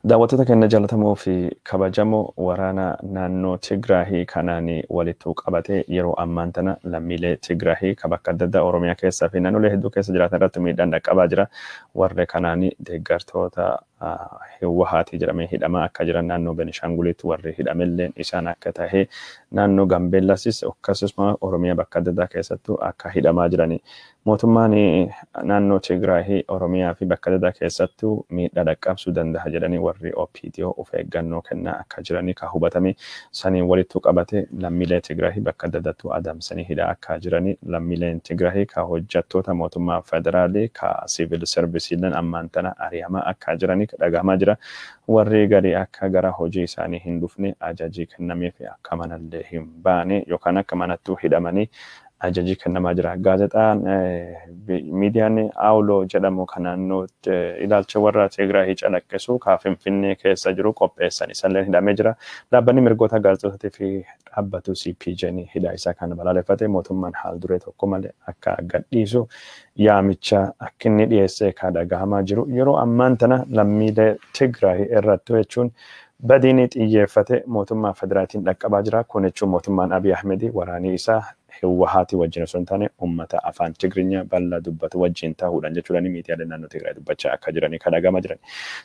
Daawwattoota keenya jaallatamoo fi kabajamoo, waraana naannoo Tigraahii kanaan walitti qabatee yeroo ammaan tana lammiilee Tigraahii kan bakka adda addaa Oromiyaa keessaa fi naannolee hedduu keessa jiraatan irratti miidhaan dhaqqabaa jira. Warri kanaan deeggartoota Hiwwahaatii jedhamee hidhamaa akka jiran, naannoo Benishaangulitti warri hidhamelleen isaan akka tahe, naannoo Gambeellasis akkasuma Oromiyaa bakka adda addaa keessattuu akka hidhamaa jirani. Mootummaan naannoo Tigraahii Oromiyaa fi bakka adda addaa keessattuu miidhaa dhaqqabsuu danda'a jedhanii warri OPDO of eeggannoo kennaa akka jiranii ka hubatame. Saniin walitti qabate lammiilee Tigraahii bakka adda addaattuu adamsanii hidhaa akka jiranii, lammiileen Tigraahii ka hojjettoota mootummaa federaalii ka siivil servisiileen ammaan tana ari'amaa akka jiranii dhagahamaa jira. Warri garii akka gara hojii isaanii hin dhufne ajajii kennamee fi akka manallee hin baane yookaan akka manattuu hidhamanii ajajii kennamaa jira. Gaazexaan miidiyaan Aawuloo jedhamu kan naannoo ilaalcha warra Tigraahii calaqqisu ka Finfinnee keessa jiru qopheessan isallee hidhamee jira. Dhaabbanni mirgoota gaazexootatii fi dhaabbatu CPJ'n hidhaa isaa kan balaaleffate, mootummaan haal duree tokko malee akka gadhiisu yaamicha akka inni dhiyeessee kan dhagahamaa jiru. Yeroo ammaan tana lammiilee Tigraay irratti jechuun badiin xiyyeeffate mootummaa federaatiin dhaqqabaa jira. Kun jechuun mootummaan Abiy Ahmed waraanii isaa Hiwwahaatii wajjin osoo hin taane uummata afaan Tigrinya bal'aa dubbatu wajjin ta'uudhaan jechuudhaan miidiyaaleen naannoo Tigraay dubbachaa akka jiranii kan dhagahamaa jiran.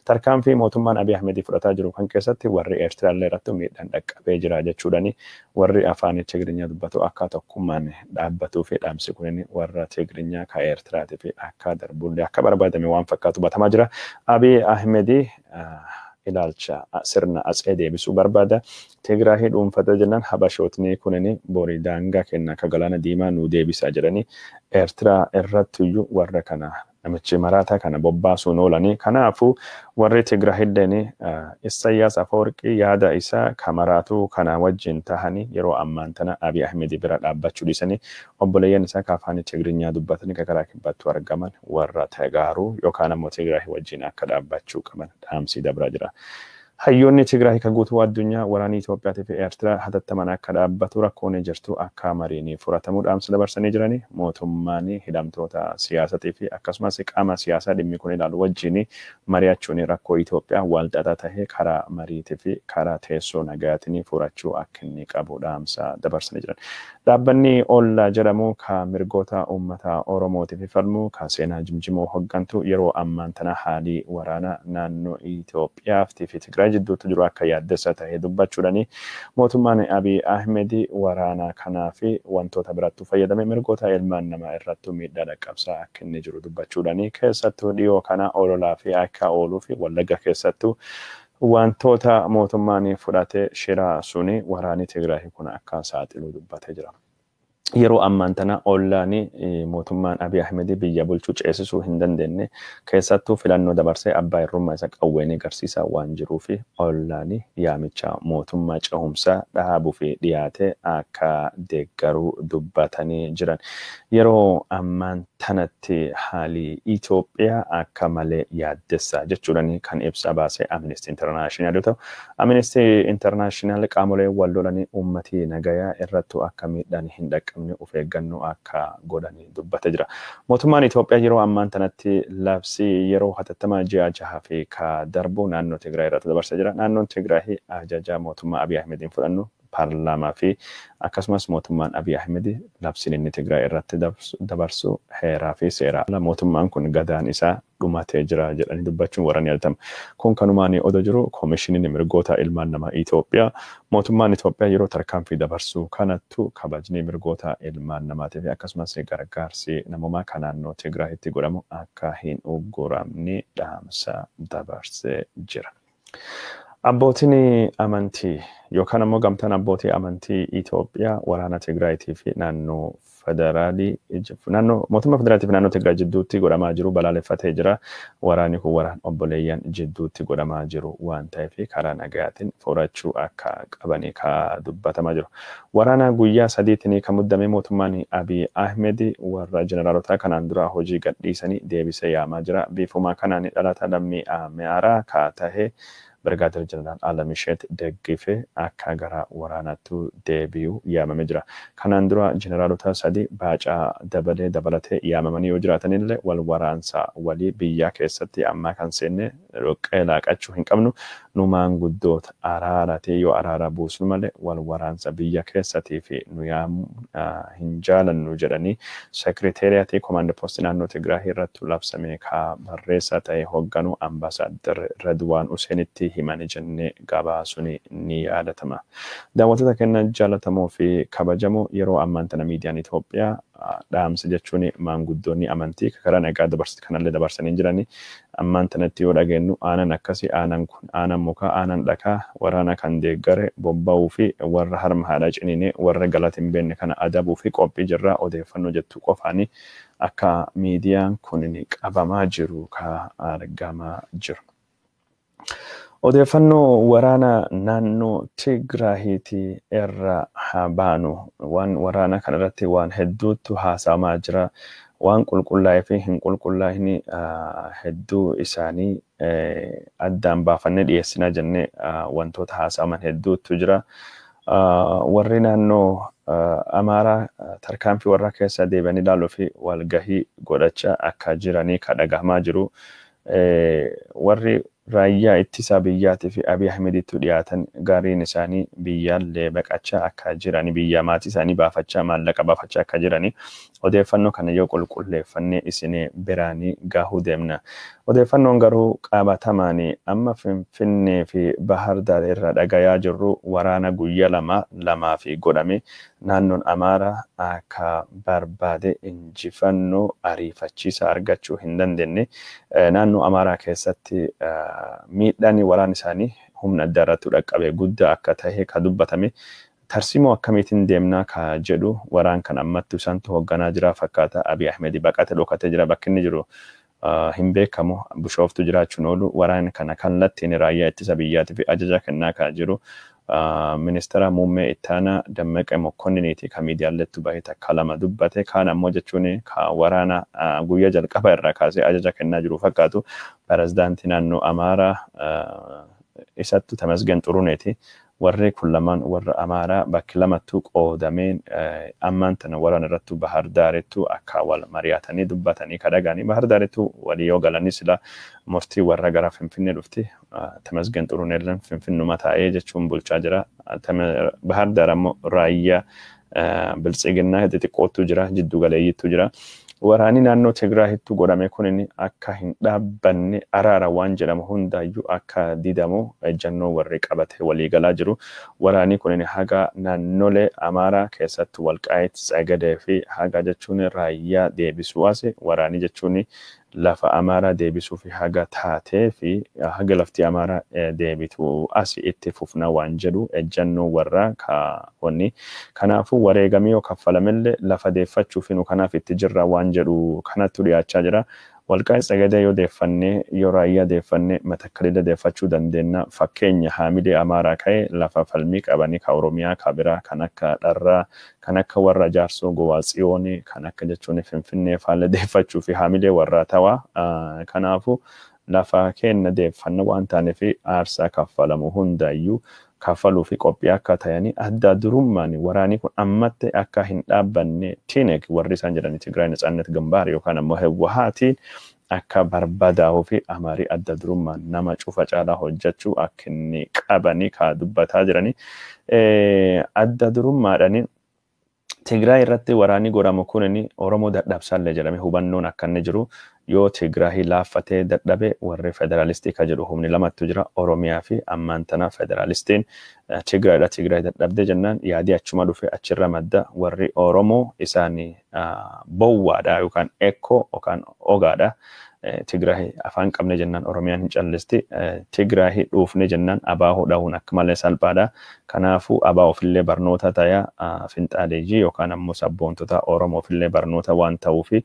Tarkaanfii mootummaan Abiy Ahmed fudhataa jiru kan keessatti warri Eertiraallee irratti miidhaan dhaqqabee jira jechuudhaan warri afaan Tigrinya dubbatu akka tokkummaan dhaabbatuu fi dhaamsi kun warra Tigrinya ka Eertiraatii fi akka darbullee akka barbaadame waan fakkaatu hubatamaa jira. Abiy Ahmed ilaalcha sirna atsee deebisuu barbaada. Tigraahii dhuunfatee jennaan Habashootni kunini borii daangaa kenna akka galaana diimaa nu deebisaa jedhanii Eertiraa irrattiyyuu warra kana namichi maraataa kana bobbaasuun oolanii. Kanaafuu warri Tigraahilleen Isayyaas Afawarqii yaada isaa kamaraatuu kana wajjin tahanii yeroo ammaan tana Abiy Ahmed bira dhaabbachuu dhiisanii obboleeyyan isaa ka afaan Tigrinyaa dubbatanii ka karaa kibbattuu argaman warra Tagaaruu yookaan ammoo Tigraahii wajjin akka dhaabbachuu qaban dhaamsii dabraa jira. Hayyoonni Tigraay kan guutuu addunyaa waraanni Itoophiyaatii fi Eertiraa hatattaman akka dhaabbatu, rakkoon jirtu akka mariin furatamuu dhaamsa dabarsanii jiranii, mootummaan hidhamtoota siyaasatii fi akkasumas qaama siyaasaa dhimmi kun ilaalu wajjin mari'achuun rakkoo Itoophiyaa wal xaxaa ta'e karaa mariitii fi karaa teessoo nagaatiin furachuu akka inni qabu dhaamsa dabarsanii jiran. Dhaabbanni Ollaa jedhamu ka mirgoota uummata Oromootiif falmu ka seenaa jimjimoo hoggantu yeroo ammaan tana haalii waraana naannoo Itoophiyaa fi Tigraay Tigraay jidduutti jiru akka yaaddessa ta'e dubbachuudhani mootummaan Abiy Ahmed waraana kanaa fi wantoota birattu fayyadame mirgoota ilmaan namaa irrattu miidhaa dhaqqabsaa akka inni jiru dubbachuudhani keessattuu dhiyoo kana ololaa fi akka ooluu fi Wallagga keessattuu wantoota mootummaan fudhate shira suni waraanni Tigraay kun akka saaxilu dubbatee jira. Yeroo ammaan tana ollaan mootummaan Abiy Ahmed biyya bulchuu ceesisuu hin dandeenye keessattuu filannoo dabarsee abbaa irrummaa isa qawween agarsiisaa waan jiruu fi ollaan yaamicha mootummaa cehumsaa dhaabuu fi dhiyaate akka deeggaruu dubbatanii jiran. Yeroo ammaan tanatti haali Itoophiyaa akka malee yaaddessa jechuudhaan kan ibsa baase Amnesty International yoo ta'u, Amnesty International qaamolee wal lolanii uummatii nagayaa irrattu akka miidhaan hin dhaqqabne of eeggannoo akka godhanii dubbatee jira. Mootummaan Itoophiyaa yeroo ammaan tanatti labsii yeroo hatattamaa ji'a 6 fi ka darbu naannoo Tigraay irratti dabarsee jira. Naannoon Tigraay ajaja mootummaa Abiy Ahmediin fudhannu paarlaamaa fi akkasumas mootummaan Abiy Ahmed labsiin inni Tigraay irratti dabarsu heeraa fi seera. Mootummaan kun gadaan isaa dhumatee jira jedhanii dubbachuun warra ni yaadatamu. Kun kanumaan odoo jiru koomishiniin mirgoota ilmaan namaa Itoophiyaa mootummaan Itoophiyaa yeroo tarkaanfii dabarsu kanattu kabajni mirgoota ilmaan namaatii fi akkasumas gargaarsi namoomaa kan naannoo Tigraayitti godhamu akka hin ugguramne dhaamsa dabarsee jira. Abbootiin amantii yookaan ammoo gamtaan abbootii amantii Itoophiyaa waraana Tigraayitii fi naannoo federaalii naannoo mootummaa federaalii fi naannoo Tigraay jidduutti godhamaa jiru balaaleffatee jira. Waraanni kun waraan obboleeyyan jidduutti godhamaa jiru waan ta'eef karaa nagayaatiin furachuu akka qabanii ka dubbatamaa jiru. Waraana guyyaa 3tiin kan muddame mootummaan Abiy Ahmed warra jeneraalotaa kanaan dura hojii gadhiisanii deebisee yaamaa jira. Biifuma kanaan dhalata lammii Amaaraa ka tahe Brigaadir Jeneraal Alamisheet Deggifee akka gara waraanaatti deebi'u yaamamee jira. Kanaan dura jeneraalota 3 Baacaa Dabalee dabalatee yaamamanii yoo jiraatanillee wal waraansa walii biyyaa keessatti ammaa kan seenne dhoqqee laaqachuu hin qabnu nu maanguddoota araarate yoo araara buusnu malee wal waraansa biyya keessatii fi nu yaamu hin jaalannu jedhanii seekiriteeriyaatii koomaand poostii naannoo Tigraay irratti labsame ka barreessaa ta'e hoogganu ambaasaadder Redwaan Huseenitti himanii jennee gabaasuun ni yaadatama. Daawwattoota keenya jaallatamoo fi kabajamoo yeroo ammaan tana miidiyaan Itoophiyaa dhaamsa jechuun maanguddoonni amantii karaa nagaa dabarsite kanallee dabarsanii jirani. Ammaan tanatti yoo dhageenyu aanan akkasii aanan kun aanan mukaa aanan dhakaa waraana kan deeggare bobba'uu fi warra harma haadhaa ciniinee warra galata hin beekne kana adabuu fi qophii jirraa odeeffannoo jettu qofaanii akka miidiyaan kun qabamaa jiru ka argamaa jiru. Odeeffannoo waraana naannoo Tigraayitii irra haa baanu. Waan waraana kanarratti waan hedduutu haasa'amaa jira. Waan qulqullaa'ee fi hin qulqullaa'in hedduu isaanii addaan baafannee dhiyeessinaa jennee wantoota haasa'aman hedduutu jira. Warri naannoo Amaaraa tarkaanfii warra keessa deebi'anii ilaaluu fi walgahii godhachaa akka jiranii ka dhagahamaa jiru. Warri raayyaa ittisa biyyaatii fi Abiy Ahmeditti dhiyaatan gariin isaanii biyyaallee baqachaa akka jiranii biyya maatii isaanii baafachaa maallaqa baafachaa akka jiranii odeeffannoo kana yoo qulqulleeffannee isin biraanii gahuu deemna. Odeeffannoon garuu qabatamaan amma Finfinnee fi Bahar Daar irra dhagayaa jirru waraana guyyaa 2 fi godhame naannoon Amaaraa akka barbaade injifannoo ariifachiisaa argachuu hin dandeenye. Naannoo Amaaraa keessatti miidhaan waraan isaanii humna addaa irratti dhaqqabe guddaa akka ta'e ka dubbatame tarsiimoo akkamiitiin deemnaa ka jedhu waraan kan ammattu isaantu hoogganaa jira fakkaata. Abiy Ahmed baqate dhokatee jira bakki inni jiru hin beekamu bishooftu jiraachuun oolu waraan kana kallattiin raayyaa ittisa biyyaatii fi ajaja kennaa ka jiru ministeera muummee ittaanaa Dammaqee Mokkonniniiti ka miidiyaallettu bahee takka lama dubbate kaan ammoo jechuun ka waraana guyyaa jalqaba irraa kaasee ajaja kennaa jiru fakkaatu pirezidaantii naannoo Amaaraa isattu Tamasgen Xuruneeti. Warri kun lamaan warra Amaaraa bakki lamattuu qoodameen ammaan tana waraan irrattu Bahar Daarettu akka wal mari'atanii dubbatanii kadhaganii Bahar Daarettu walii yoo galanii sila murtii warra gara Finfinnee dhufti. Tamasgen Xuruneelleen Finfinnuma taa'ee jechuun bulchaa jira. Bahar Daar ammoo raayyaa biltsiginnaa xixiqqootu jira jiddu galeeyyittu jira. Waraanni naannoo Tigraayitti godhame kun akka hin dhaabbanne araara waan jedhamu hundaayyuu akka didamu ejjennoo warri qabate waliigalaa jiru. Waraanni kun haga naannolee Amaaraa keessatti Walqaayit, Tsagadee fi haga jechuun raayyaa deebisuu as waraanni jechuun lafa Amaaraa deebisuu fi haga taatee fi haga lafti Amaaraa deebitu as itti fufna waan jedhu ejjennoo warra kaawwanni. Kanaafuu wareegamii yoo kaffalamillee lafa deeffachuuf nu kanaaf itti jirra waan jedhu kanattu dhiyaachaa jira. Walqaayit Tsagadee yoo deeffannee, yoo raayyaa deeffannee, Matakkalillee deeffachuu dandeenya. Fakkeenya haamilee Amaaraa ka'e lafa falmii qabanii ka Oromiyaa ka biraa kan akka Dharraa, kan akka warra Jaarsoo Gowaa Tsiyoonii, kan akka jechuun Finfinnee faallee deeffachuu fi haamilee warraa tawaa. Kanaafuu lafa keenya deeffanna waan taaneef aarsaa kaffalamu hundaayyuu kaffaluu fi qophii akka ta'anii adda durummaan waraanni kun ammatti akka hin dhaabbanne Tineeg warri isaan jedhan Tigraay Natsaannet Gambaar yookaan ammoo Hewwahaatiin akka barbadaa'uu fi Amaarii adda durummaan nama cufa caalaa hojjechuu akka inni qabanii kaa dubbataa jiranii. Adda durummaadhaani Tigraay irratti waraanni godhamu kun Oromoo dadhabsaallee jedhame hubannoon akka inni jiru yoo Tigraay laaffatee dadhabe warri federaalistii ka jedhu humni lamattu jira, Oromiyaa fi ammaan tana federaalistiin Tigraayidha. Tigraay dadhabde jennaan yaadii achuma dhufe achirra madda warri Oromoo isaanii bowwaadha yookaan ekkoo yookaan ogaadha. Tigraay afaan qabne jennaan Oromiyaan hin callisti. Tigraay dhuufne jennaan abaa'oo dhahuun akka malee salphaadha. Kanaafuu abaa ofillee barnoota ta'a finxaaleeyyii yookaan ammoo sabboontota Oromoo ofillee barnoota waan ta'uufi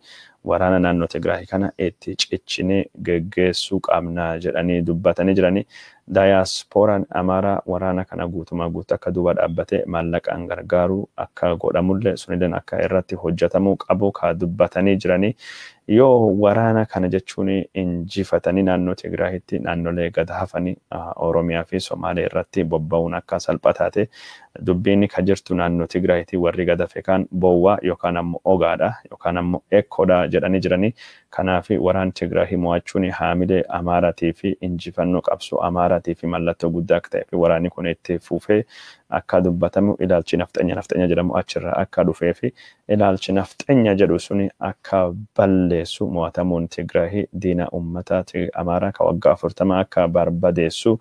waraana naannoo Tigraay kana itti cichinee geggeessuu qabna jedhanii dubbatanii jiranii. Daayaaspooraan Amaaraa waraana kana guutumaa guutuu akka duuba dhaabbatee maallaqaan gargaaru akka godhamullee sunilleen akka irratti hojjetamuu qabu ka dubbatanii jiranii. Yoo waraana kana jechuun injifatanii naannoo Tigraayitti naannolee gad hafanii Oromiyaa fi Somaalee irratti bobba'uun akka salphaa dubbiin ka jirtu naannoo Tigraayitti warri gad hafe kan bowwaa yookaan ammoo ogaadha yookaan ammoo ekkoodha jedhanii jiranii. Kanaaf waraan Tigraay mo'achuun haamilee Amaaraatii fi injifannoo qabsoo Amaaraatii fi mallattoo guddaa akka ta'e fi waraanni kun itti fufee akka dubbatamu ilaalchi nafxanya nafxanya jedhamu achirraa akka dhufee fi ilaalchi nafxanya jedhu suni akka balleessu mo'atamuun Tigraay diina uummata Amaaraa ka waggaa 40 akka barbadeessu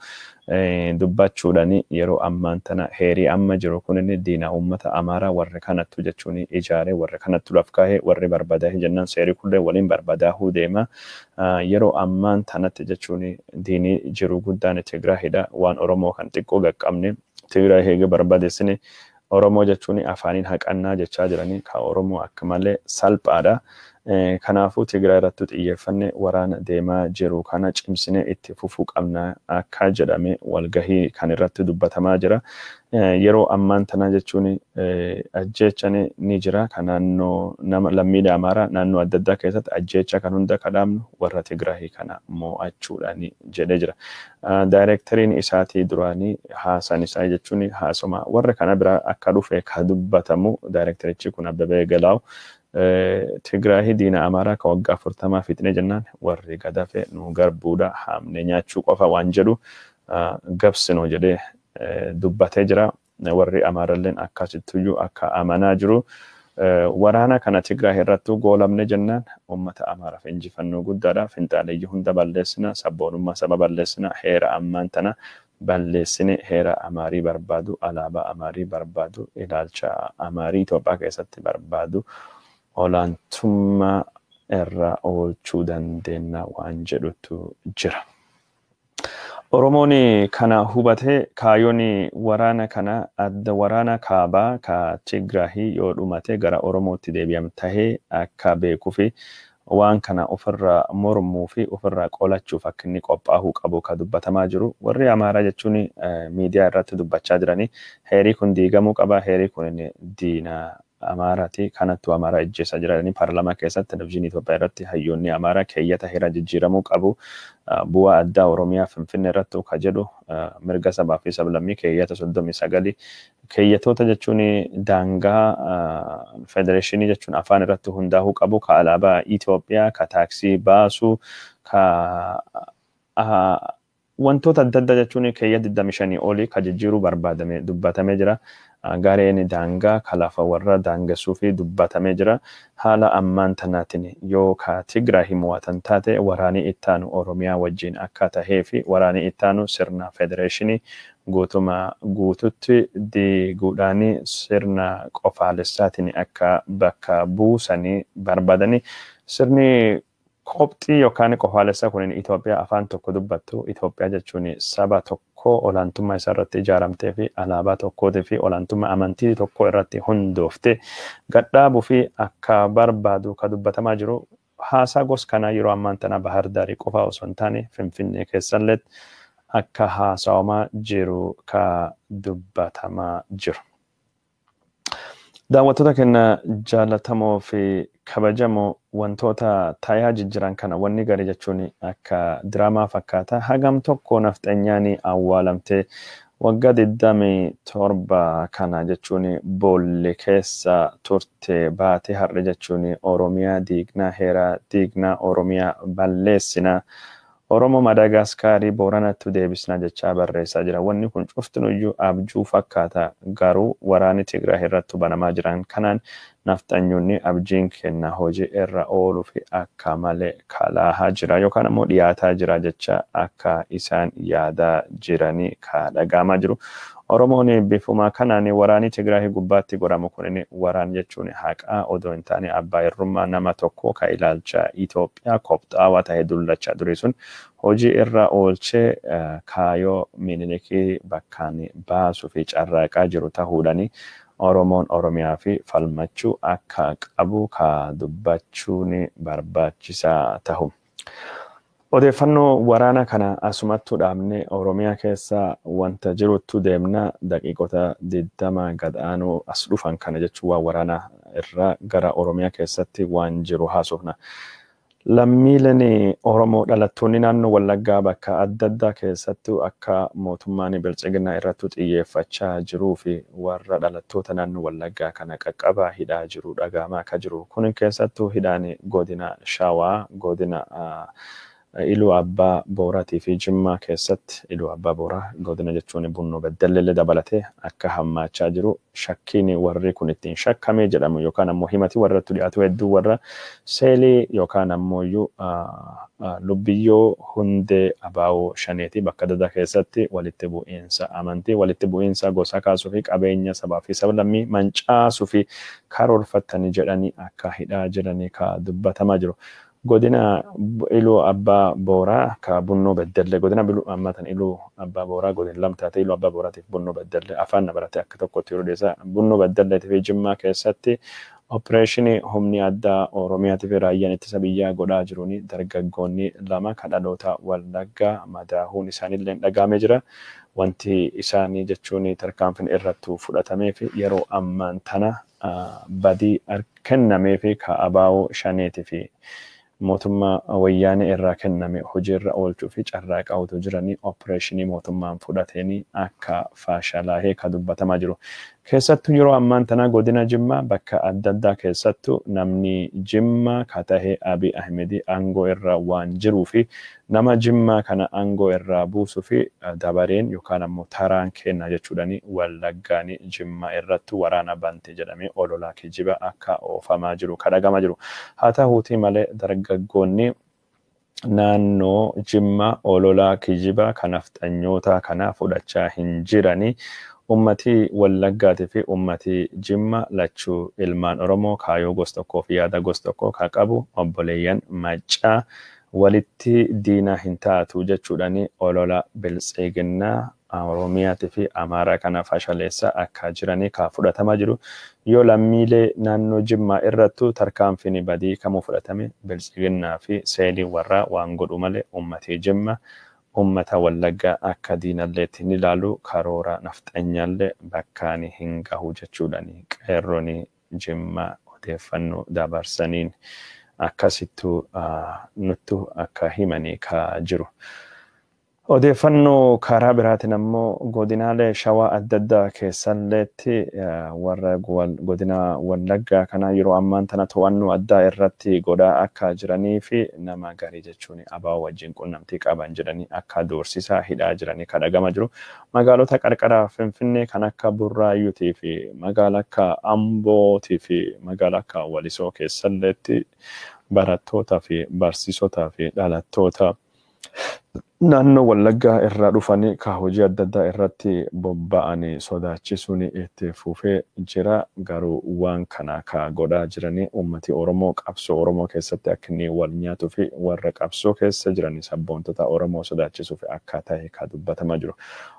dubbachuudhaan yeroo ammaan tana heerii amma jiru kun diina uummata Amaaraa warri kanattu jechuun ijaaree warri kanattu laf kaa'ee warri barbadaa'e jennaan seerii kullee waliin barbadaa'uu deema. Yeroo ammaan tanatti jechuun diinii jiru guddaan Tigraayidha waan Oromoo kan xiqqoo qaqqabne Tigraay eega barbadeessine Oromoo jechuun afaaniin haqannaa jechaa jiranii ka Oromoo akka malee salphaadha. Kanaafuu Tigraay irratti xiyyeeffanne waraana deemaa jiru kana cimsine itti fufuu qabna akka jedhame walgahii kan irratti dubbatamaa jira. Yeroo ammaan tana jechuun ajjeechaan ni jira kan naannoo nama lammiilee Amaaraa naannoo adda addaa keessatti ajjeecha kan hunda kadhaamnu warra Tigraay kana mo'achuudhaan jedhee jira. Daayireekteriin isaatii duraanii haasaan isaa jechuun haasoma warra kana biraa akka dhufe ka dubbatamu daayireekterichi kun Abbabee Galaaw Tigraay diina Amaaraa ka waggaa 40 fixne jennaan warri gadafe nu garbuudha haamne nyaachuu qofa waan jedhu gabsinu jedhee dubbatee jira. Warri Amaaralleen akkasittuyyuu akka amanaa jiru. Waraana kana Tigraay irrattuu goolamne jennaan uummata Amaaraaf injifannoo guddaadha. Finxaaleeyyii hunda balleessina, sabboonummaa saba balleessina, heera ammaan tana balleessine heera Amaarii barbaadu, alaabaa Amaarii barbaadu, ilaalcha Amaarii Itoophiyaa keessatti barbaadu olaantummaa irra oolchuu dandeenya waan jedhutu jira. Oromoon kana hubatee kaayyoon waraana kana adda waraana kaabaa ka Tigraahii yoo dhumate gara Oromootti deebi'am tahee akka beekuu fi waan kana ofirraa mormuu fi ofirraa qolachuuf akka inni qophaa'uu qabu ka dubbatamaa jiru. Warri Amaaraa jechuun miidiyaa irratti dubbachaa jiranii heerii kun diigamuu qaba, heerii kun diina Amaaraati kanattu Amaaraa ejjeessaa jiranii paarlaamaa keessatti televizyiinii Itoophiyaa irratti hayyoonni Amaaraa keeyyata heera jijjiiramuu qabu bu'aa addaa Oromiyaa Finfinnee irratti ka jedhu mirga sabaa fi sablammii keeyyata 39 keeyyatoota jechuun daangaa federeeshinii jechuun afaan irratti hundaa'uu qabu ka alaabaa Itoophiyaa ka taaksii baasuu ka Wantoota adda addaa jechuun keeyya 25 olii ka jijjiiruu barbaadame dubbatamee jira. Gareen daangaa ka lafa warra daangessuu fi dubbatamee jira. Haala ammaan tanaatiin yoo ka Tigraay mo'atan taate waraanni ittaanu Oromiyaa wajjin akka tahee fi waraanni ittaanu sirna federeeshinii guutuma guututti diiguudhaan sirna qofaalessaatiin akka bakka buusanii barbaadanii sirni qobxii yookaan qofaalessa kun Itoophiyaa afaan tokko dubbattu. Itoophiyaa jechuun saba tokko olaantummaa isaa irratti ijaaramtee fi alaabaa tokkootii fi olaantummaa amantii tokko irratti hundoofte gadhaabuu fi akka barbaadu ka dubbatamaa jiru. Haasaa gos kanaa yeroo ammaan tana Bahar Daarii qofa osoo hin taane Finfinnee keessallee akka haasawamaa jiru ka dubbatamaa jiru. Daawwattoota keenya jaallatamoo fi kabajamoo, wantoota taayaa jijjiiran kana wanni gari jechuun akka diraamaa fakkaata. Hagam tokko nafxanyaan awwaalamtee waggaa 27 kana jechuun boolli keessa turte baatee har'a jechuun Oromiyaa diignaa, heeraa diignaa, Oromiyaa balleessinaa, Oromoo Madaagaskaarii Booranatti deebisnaa jechaa barreessaa jira. Wanni kun cuftinuyyuu abjuu fakkaata, garuu waraanni Tigraay irratti banamaa jiran kanaan nafxanyoonni abjiin kenna hojii irra ooluu fi akka malee kalaahaa jira yookaan ammoo dhiyaataa jira jecha akka isaan yaadaa jiranii ka dhagaamaa jiru. Oromoon bifuma kanaan waraanni Tigraay gubbaatti godhamu kun waraan jechuun haqaa odoo hin taane abbaa irrummaa nama tokko ka ilaalcha Itoophiyaa qophaawaa ta'e dullachaa durii sun hojii irra oolchee kaayoo Minilikii bakkaan baasuu fi carraaqaa jiru ta'uudhaani Oromoon Oromiyaa fi falmachuu akka qabu ka dubbachuun barbaachisaa ta'u. Odeeffannoo waraana kana asumattuu dhaabnee Oromiyaa keessa wanta jiruttu deemna. Daqiiqota 20 gad aanuu as dhufan kana jechuun waan waraana irraa gara Oromiyaa keessatti waan jiru haasofna. Lammiileen Oromoo dhalattoonni naannoo Wallaggaa bakka adda addaa keessattuu akka mootummaan bilchiginaa irratti xiyyeeffachaa jiruu fi warra dhalattoota naannoo Wallaggaa kana qaqqabaa hidhaa jiru dhagaamaa akka jiru. Kun keessattuu hidhaan godina Shawaa, godina Iluu Abbaa Booraatii fi Jimmaa keessatti, Iluu Abbaa Booraa godina jechuun Bunnoo Beddelleellee dabalatee akka hammaachaa jiru, shakkiin warri kun ittiin shakkamee jedhamu yookaan ammoo himati warratti dhiyaatu hedduu warra seelii yookaan ammoo iyyuu lubbiyyoo hundee abaa'oo shaneetii bakka adda addaa keessatti walitti bu'iinsa amantii, walitti bu'iinsa gosa kaasuu fi qabeenya sabaa fi sablammii mancaasuu fi karoorfatanii jedhanii akka hidhaa jiranii ka dubbatamaa jiru. Godina Iluu Abbaa Booraa ka Bunnoo Beddellee, godina ammatan Iluu Abbaa Booraa godina lama taate, Iluu Abbaa Booraatiif Bunnoo Beddellee afaan na barate akka tokkotti yeroo dhiyeessa, Bunnoo Beddelleetii fi Jimmaa keessatti opereeshinii humni addaa Oromiyaatii fi raayyaan ittisa biyyaa godhaa jiruun dargaggoonni lama kan dhaloota Wallaggaa madaahuun isaaniillee dhagahamee jira. Wanti isaanii jechuun tarkaanfiin irratti fudhatamee fi yeroo ammaan tana badii kennamee fi ka abaa'oo shaneetii fi mootummaa wayyaanee irraa kenname hojiirra oolchuu fi carraaqaa utuu jiranii opereeshinii mootummaan fudhateenii akka faashalaahee ka dubbatamaa jiru. Keessattuu yeroo ammaan tana godina Jimmaa bakka adda addaa keessattuu namni Jimmaa ka tahe Abiy Ahmedii aangoo irra waan jiruu fi nama Jimmaa kana aangoo irraa buusuu fi dabareen yookaan ammoo taraan kenna jechuudhaani Wallaggaani Jimmaa irratti waraana bante jedhamee ololaa kijiba akka oofamaa jiru ka dhagamaa jiru. Haa ta'uutii malee dargaggoonni naannoo Jimmaa ololaa kijiba kan nafxanyoota kana fudhachaa hin jiranii. Ummati Wallaggaatii fi ummati Jimma lachuu ilmaan Oromoo kaayoo gosa tokkoo fi yaada gosa tokkoo ka qabu obboleeyyan maccaa walitti diina hin taatu jechuudhaani olola biltsiginnaa Oromiyaatii fi Amaaraa kana fashaleessa akka jiranii ka fudhatamaa jiru. Yoo lammiilee naannoo Jimmaa irrattu tarkaanfiin badii kamuu fudhatame biltsiginnaa fi seelii warraa waan godhu malee ummati Jimma ummata Wallaggaa akka diinalleetti ni ilaalu, karoora nafxanyaallee bakkaan hin gahu jechuudhaani qeerroon Jimmaa odeeffannoo dabarsaniin akkasittu nuttu akka himanii ka jiru. Odeeffannoo karaa biraatiin ammoo godinaalee Shawaa adda addaa keessalleetti warra godina Wallaggaa kana yeroo ammaan tana to'annoo addaa irratti godhaa akka jiranii fi nama garii jechuun ABO wajjin qunnamtii qaban jedhanii akka doorsisaa hidhaa jiranii kan dhagama jiru. Magaalota qarqara Finfinnee kan akka Burraayyuutii fi magaala akka Ambootii fi magaala akka Walisoo keessalleetti barattootaa fi barsiisotaa fi dhalattoota naannoo Wallaggaa irraa dhufanii ka hojii adda addaa irratti bobba'anii sodaachisuun itti fufee jira. Garuu waan kana ka godhaa jiranii uummati Oromoo qabsoo Oromoo keessatti akka inni wal nyaatuu fi warra qabsoo keessa jiranii sabboontota Oromoo sodaachisuuf akka ta'e ka dubbatamaa jiru.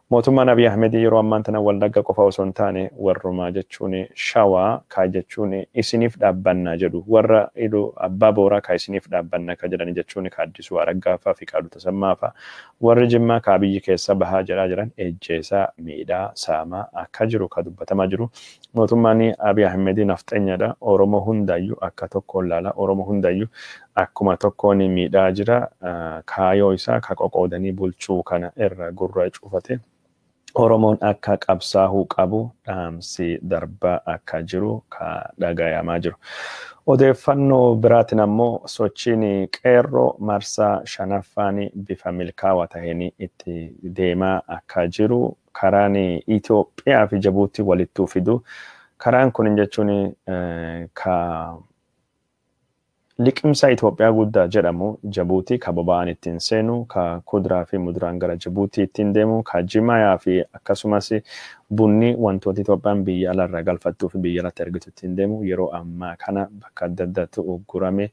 Mootummaan Abiy Ahmed yeroo ammaan tana Wallagga qofa osoo hin taane warrumaa jechuun Shawaa ka jechuun isiniif dhaabbannaa jedhu, warra Iluu Abbaa Booraa ka isiniif dhaabbannaa ka jedhani jechuun ka Addisuu Araggaa fa'aa fi Qaaduu Tasammaa fa'aa, warri Jimmaa ka biyyi keessa bahaa jedhaa jiran ejjeesaa, miidhaa, saamaa akka jiru ka dubbatamaa jiru. Mootummaan Abiy Ahmed nafxeenyadha. Oromoo hundaayyuu akka tokkoon laala. Oromoo hundaayyuu akkuma tokkoon miidhaa jira. Kaayoo isaa ka qoqoodanii bulchuu kana irra gurra cufate. Oromoon akka qabsaa'uu qabu dhaamsi darbaa akka jiru ka dhagayamaa jiru. Odeeffannoo biraatiin ammoo sochiin qeerroo marsaa shanaffaan bifa milkaa'aa ta'een itti deemaa akka jiru, karaan Itoophiyaa fi Jabuutii walittuu fidu. Karaan kun jechuun ka liqimsa Itoophiyaa guddaa jedhamu Jabuutii ka boba'aan ittiin seenu, ka kuduraa fi muduraan gara Jabuutii ittiin deemu, ka jimayaa fi akkasumas bunni wantoota Itoophiyaan biyya alaarraa galfattuu fi biyya alatti ergitu ittiin deemu yeroo ammaa kana bakka adda addaatti uggurame.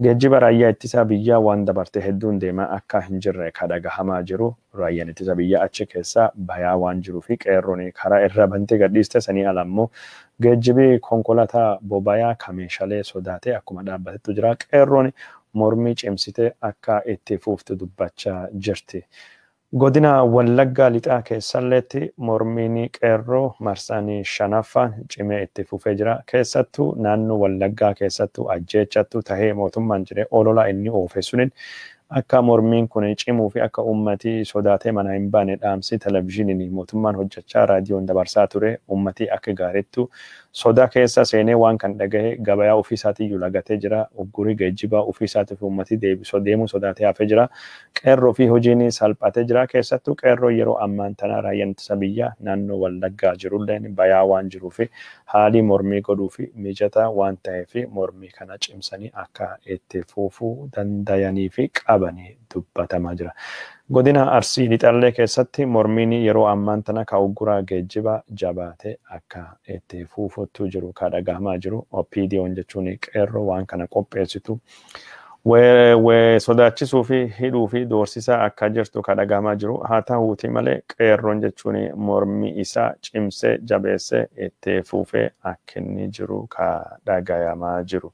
Geejjiba raayyaa ittisaa biyyaa waan dabarte hedduun deemaa akka hin jirre ka dhagahamaa jiru. Raayyaan ittisa biyyaa achi keessaa bayaa waan jiruu fi qeerroon karaa irra bantee gadhiiste sanii ala ammoo geejjibi konkolaataa bobayaa ka meeshaalee sodaatee akkuma dhaabbatetu jira. Qeerroon mormii cimsitee akka itti fuftu dubbachaa jirti. Godina Wallaggaa lixaa keessalleetti mormiin qeerroo marsaan shanaffaan cimee itti fufee jira. Keessattuu naannoo Wallaggaa keessattuu ajjeechattu tahee mootummaan jedhee olola inni oofe sunin akka mormiin kun cimuu fi akka ummati sodaatee mana hin baane dhaamsi televizyiiniin mootummaan hojjechaa raadiyoon dabarsaa ture ummati akka gaariittu sodaa keessa seenee waan kan dhagahe gabayaa ofiisaatiiyyuu lagatee jira. Uggurii geejjibaa ofiisaatiif ummati deebisoo deemuu sodaatee hafee jira. Qeerroo fi hojiin salphatee jira. Keessattuu qeerroo yeroo ammaan tana raayyaan ittisa biyyaa naannoo Wallaggaa jirulleen bayaa waan jiruu fi haalii mormii godhuu fi mijataa waan ta'eef mormii kana cimsanii akka itti fufuu dandayanii fi qabanii dubbatamaa jira. Godina Arsii Lixallee keessatti mormiin yeroo ammaan tana ka ugguraa geejjiba jabaatee akka itti fufuttu jiru ka dhagahamaa jiru. OPDO'n jechuun qeerroo waan kana qopheessitu sodaachisuu fi hidhuu fi doorsisaa akka jirtu ka dhagahamaa jiru. Haa ta'uuti malee qeerroon jechuun mormii isaa cimsee jabeessee itti fufee akka inni jiru ka dhagahamaa jiru.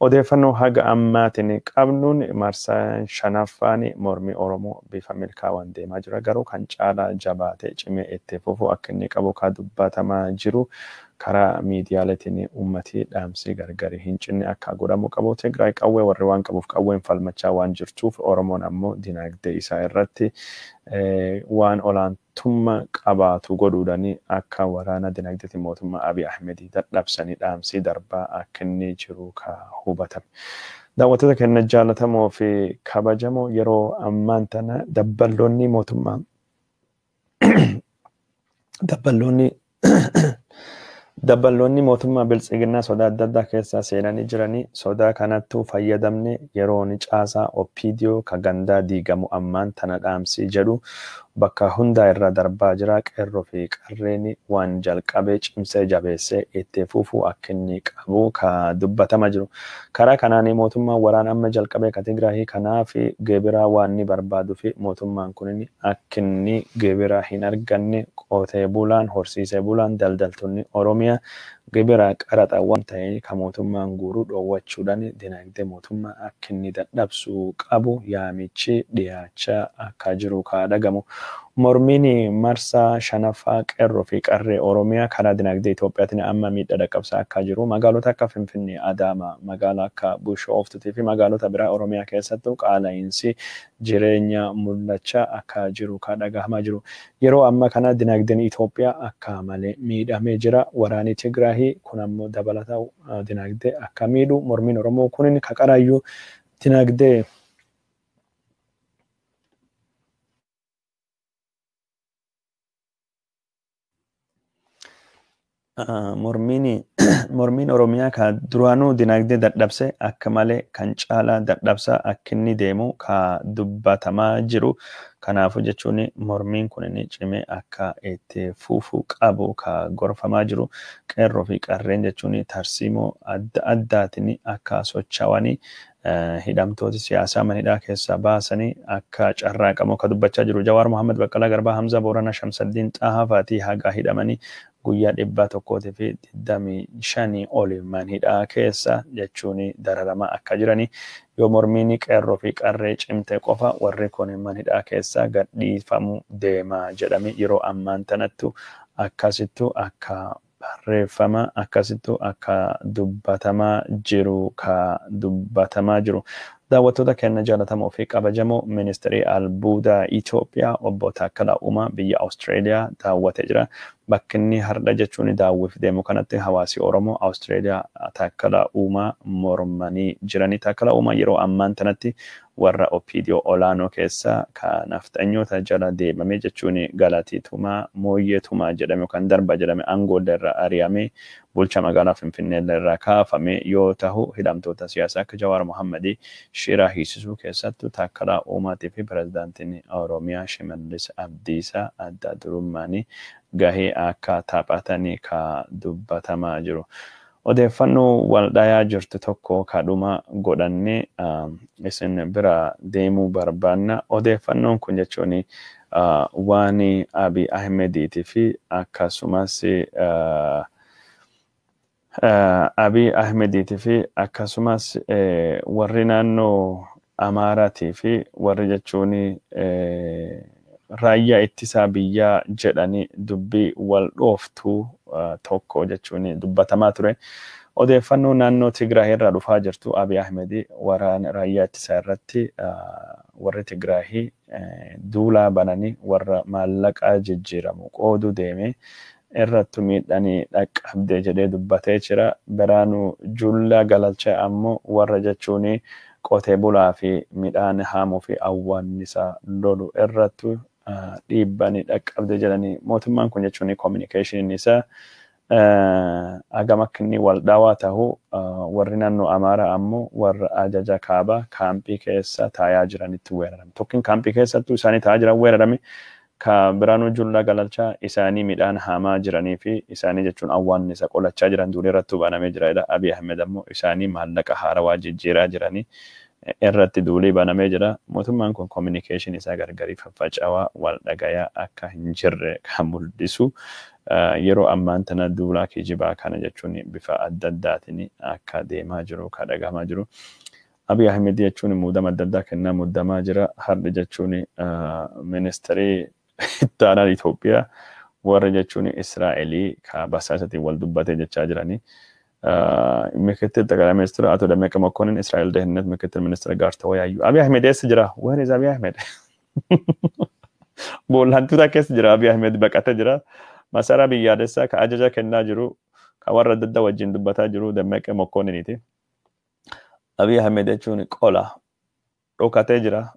Odeeffannoo haga ammaatiin qabnuun marsaan shanaffaan mormii Oromoo bifa milkaa'aan deemaa jira. Garuu kan caalaa jabaatee cimee itti fufu akka inni qabu ka dubbatamaa jiru. Karaa miidiyaaleetiin uummatii dhaamsi gargari hin cinne akka godhamu qabu. Tigraay qawwee warri waan qabuuf qawween falmachaa waan jirtuuf Oromoon ammoo dinagdee isaa irratti waan olaantummaa qabaatu godhuudhaan akka waraana dinagdeetiin mootummaa Abiy Ahmed dadhabsanii dhaamsii darbaa akka inni jiru ka hubatame. Daawwattoota keenya jaallatamoo fi kabajamoo, yeroo ammaan tana dabballoonni mootummaa dabballoonni mootummaa biltsiginnaa sodaa adda addaa keessaa seenanii jiranii sodaa kanattuu fayyadamne yeroon caasaa OPDO ka gandaa diigamu ammaan tana dhaamsii jedhu bakka hundaa irra darbaa jira. Qeerroo fi qarreen waan jalqabee cimsee jabeessee itti fufuu akka inni qabu ka dubbatama jiru. Karaa kanaan mootummaan waraana amma jalqabee ka Tigraahii kanaa fi gibiraa waan inni barbaaduu fi mootummaan kun akka inni gibiraa hin arganne qotee bulaan, horsiisee bulaan, daldaltoonni Oromiyaa gibira qaraxa waan ta'e kan mootummaan guuruu dhoowwachuudhaan dinagdee mootummaa akka inni dadhabsuu qabu yaamichi dhiyaachaa akka jiru ka dhagamu. Mormiin marsaa shanaffaa qeerroo fi qarree Oromiyaa karaa dinagdee Itoophiyaatiin amma miidhaa dhaqqabsaa akka jiru magaalota akka Finfinnee, Adaama, magaalaa akka Bishooftuutii fi magaalota biraa Oromiyaa keessattuu qaala'iinsi jireenya mul'achaa akka jiru kan dhagahamaa jiru. Yeroo amma kana dinagdeen Itoophiyaa akka malee miidhamee jira. Waraanni Tigraahii kun ammoo dabalataa dinagdee akka miidhu mormiin Oromoo kunin ka qaraayyuu dinagdee mormiin Oromiyaa ka duraanuu dinagdee dadhabse akka malee kan caalaa dadhabsa akka inni deemu ka dubbatamaa jiru. Kanaafuu jechuun mormiin kun inni cimee akka itti fufuu qabu ka gorfamaa jiru. Qeerroo fi qarreen jechuun tarsiimoo adda addaatiin akka socho'anii hidhamtoota siyaasaa manhidhaa keessaa baasanii akka carraaqamu akka dubbachaa jiru. Jawaar Mohaammed, Baqqalaa Garbaa, Hamza Booranaa, Shamsaddiin Xahaa fa'aatii haga hidhamanii guyyaa 125 oli manhidhaa keessa jechuun dararamaa akka jiranii yoo mormiin qeerroo fi qarree cimte qofa warri kun manhidhaa keessa gadhiifamuu deema jedhame yeroo ammaan tanattu akkasittu akka barreeffama akkasittu akka dubbatamaa jiru ka dubbatamaa jiru. Daawwattoota keenya jaallatamoo fi kabajamoo, ministeerri albuudaa Itoophiyaa obbo Taakkalaa Uumaa biyya Awustreeliyaa daawwatee jira. Bakki inni har'a jechuun daawwiif deemu kanatti hawaasi Oromoo Awustreeliyaa Taakkalaa Uumaa mormanii jiranii. Taakkalaa Uumaa yeroo ammaan tanatti warra OPDO olaanoo keessa ka nafxanyoota jala deemame jechuun Galatii Tumaa, Mooyyee Tumaa jedhame yookaan Darba jedhame aangoo irra ari'amee bulchaa magaalaa Finfinnee irraa kaafame yoo ta'u, hidhamtoota siyaasaa akka Jawaar Mohammadii shiraa hiisisuu keessattuu Taakkalaa Uumaatii fi pirezidaantiin Oromiyaa Shimallis Abdiisaa adda durummaanii gahee akka taphatanii ka dubbatamaa jiru. Odeeffannoo waldhayaa jirtu tokko kadhuma godhannee isin bira deemuu barbaanna. Odeeffannoon kun jechuun waan Abiy Ahmediitii fi akkasumas Abiy Ahmediitii fi akkasumas warri naannoo Amaaraatii fi warri jechuun raayyaa ittisaa biyyaa jedhanii dubbii wal dhooftuu tokko jechuun dubbatamaa ture. Odeeffannoo naannoo Tigraay irraa dhufaa jirtu Abiy Ahmed waraana raayyaa ittisaa irratti warri Tigraay duulaa bananii warra maallaqa jijjiiramu qooduu deeme irratti miidhanii dhaqqabde jedhee dubbatee jira. Biraanuu Jullaa Galalcha ammoo warra jechuun qotee bulaa fi midhaan haamuu fi awwaannisa lolu irratti dhiibbanii dhaqqabde jedhanii mootummaan kun jechuun communication isaa hagam akka inni wal dhawaa ta'u warri naannoo Amaaraa ammoo warra ajaja kaabaa kaampii keessa taa'aa jiranitti weerarame. Tokkin kaampii keessattuu isaanii taa'aa jiran weerarame. Ka Biraanuu Jullaa Galalchaa isaanii midhaan haamaa jiranii fi isaanii jechuun awwaannisa qolachaa jiran durii irratti banamee jira. Abiy Ahmed ammoo isaanii maallaqa haarawaa jijjiiraa jiranii irratti duulii banamee jira. Mootummaan kun communication isaa gargarii faffaca'aa wal dhagayaa akka hin jirre kan mul'isu yeroo ammaan tana duulaa kijibaa kana jechuun bifa adda addaatiin akka deemaa jiru kan dhagahamaa jiru. Abiy Ahmed jechuun muudama adda addaa kennaa muudamaa jira. Har'i jechuun ministeerii ittaanaa Itoophiyaa warra jechuun Israa'elii ka basaasatiin wal dubbatee jechaa jiranii. ምክትል ጠቅላይ ሚኒስትር አቶ ደመቀ መኮንን እስራኤል ደህንነት ምክትል ሚኒስትር ጋር ተወያዩ። አብይ አህመድ eessa jira? Where is Abiy Ahmed? Boollantuuta keessa jira. Abiy Ahmed baqatee jira. Masaraa biyyaalessaa ka ajaja kennaa jiru ka warra adda addaa wajjin dubbataa jiru Dammaqee Mokkonniniiti. Abiy Ahmed jechuun qola dhokatee jira.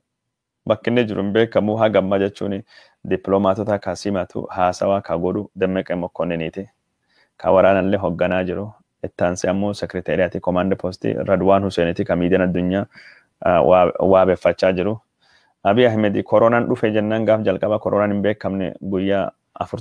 Bakki inni jiru hin beekamu haga ammaa jechuun dippiloomaatota ka simatu haasawaa ka godhu Dammaqee Mokkonniniiti. Ka waraanallee hoogganaa jiru. Ittaansee ammoo sekreteeriyaati komaandi poostii Radwaan Huseeniiti ka miidiyaan addunyaa waabeffachaa jiru. Abiy Ahmed koronaan dhufe jennaan gaaf jalqaba koronaan hin beekamne guyyaa 40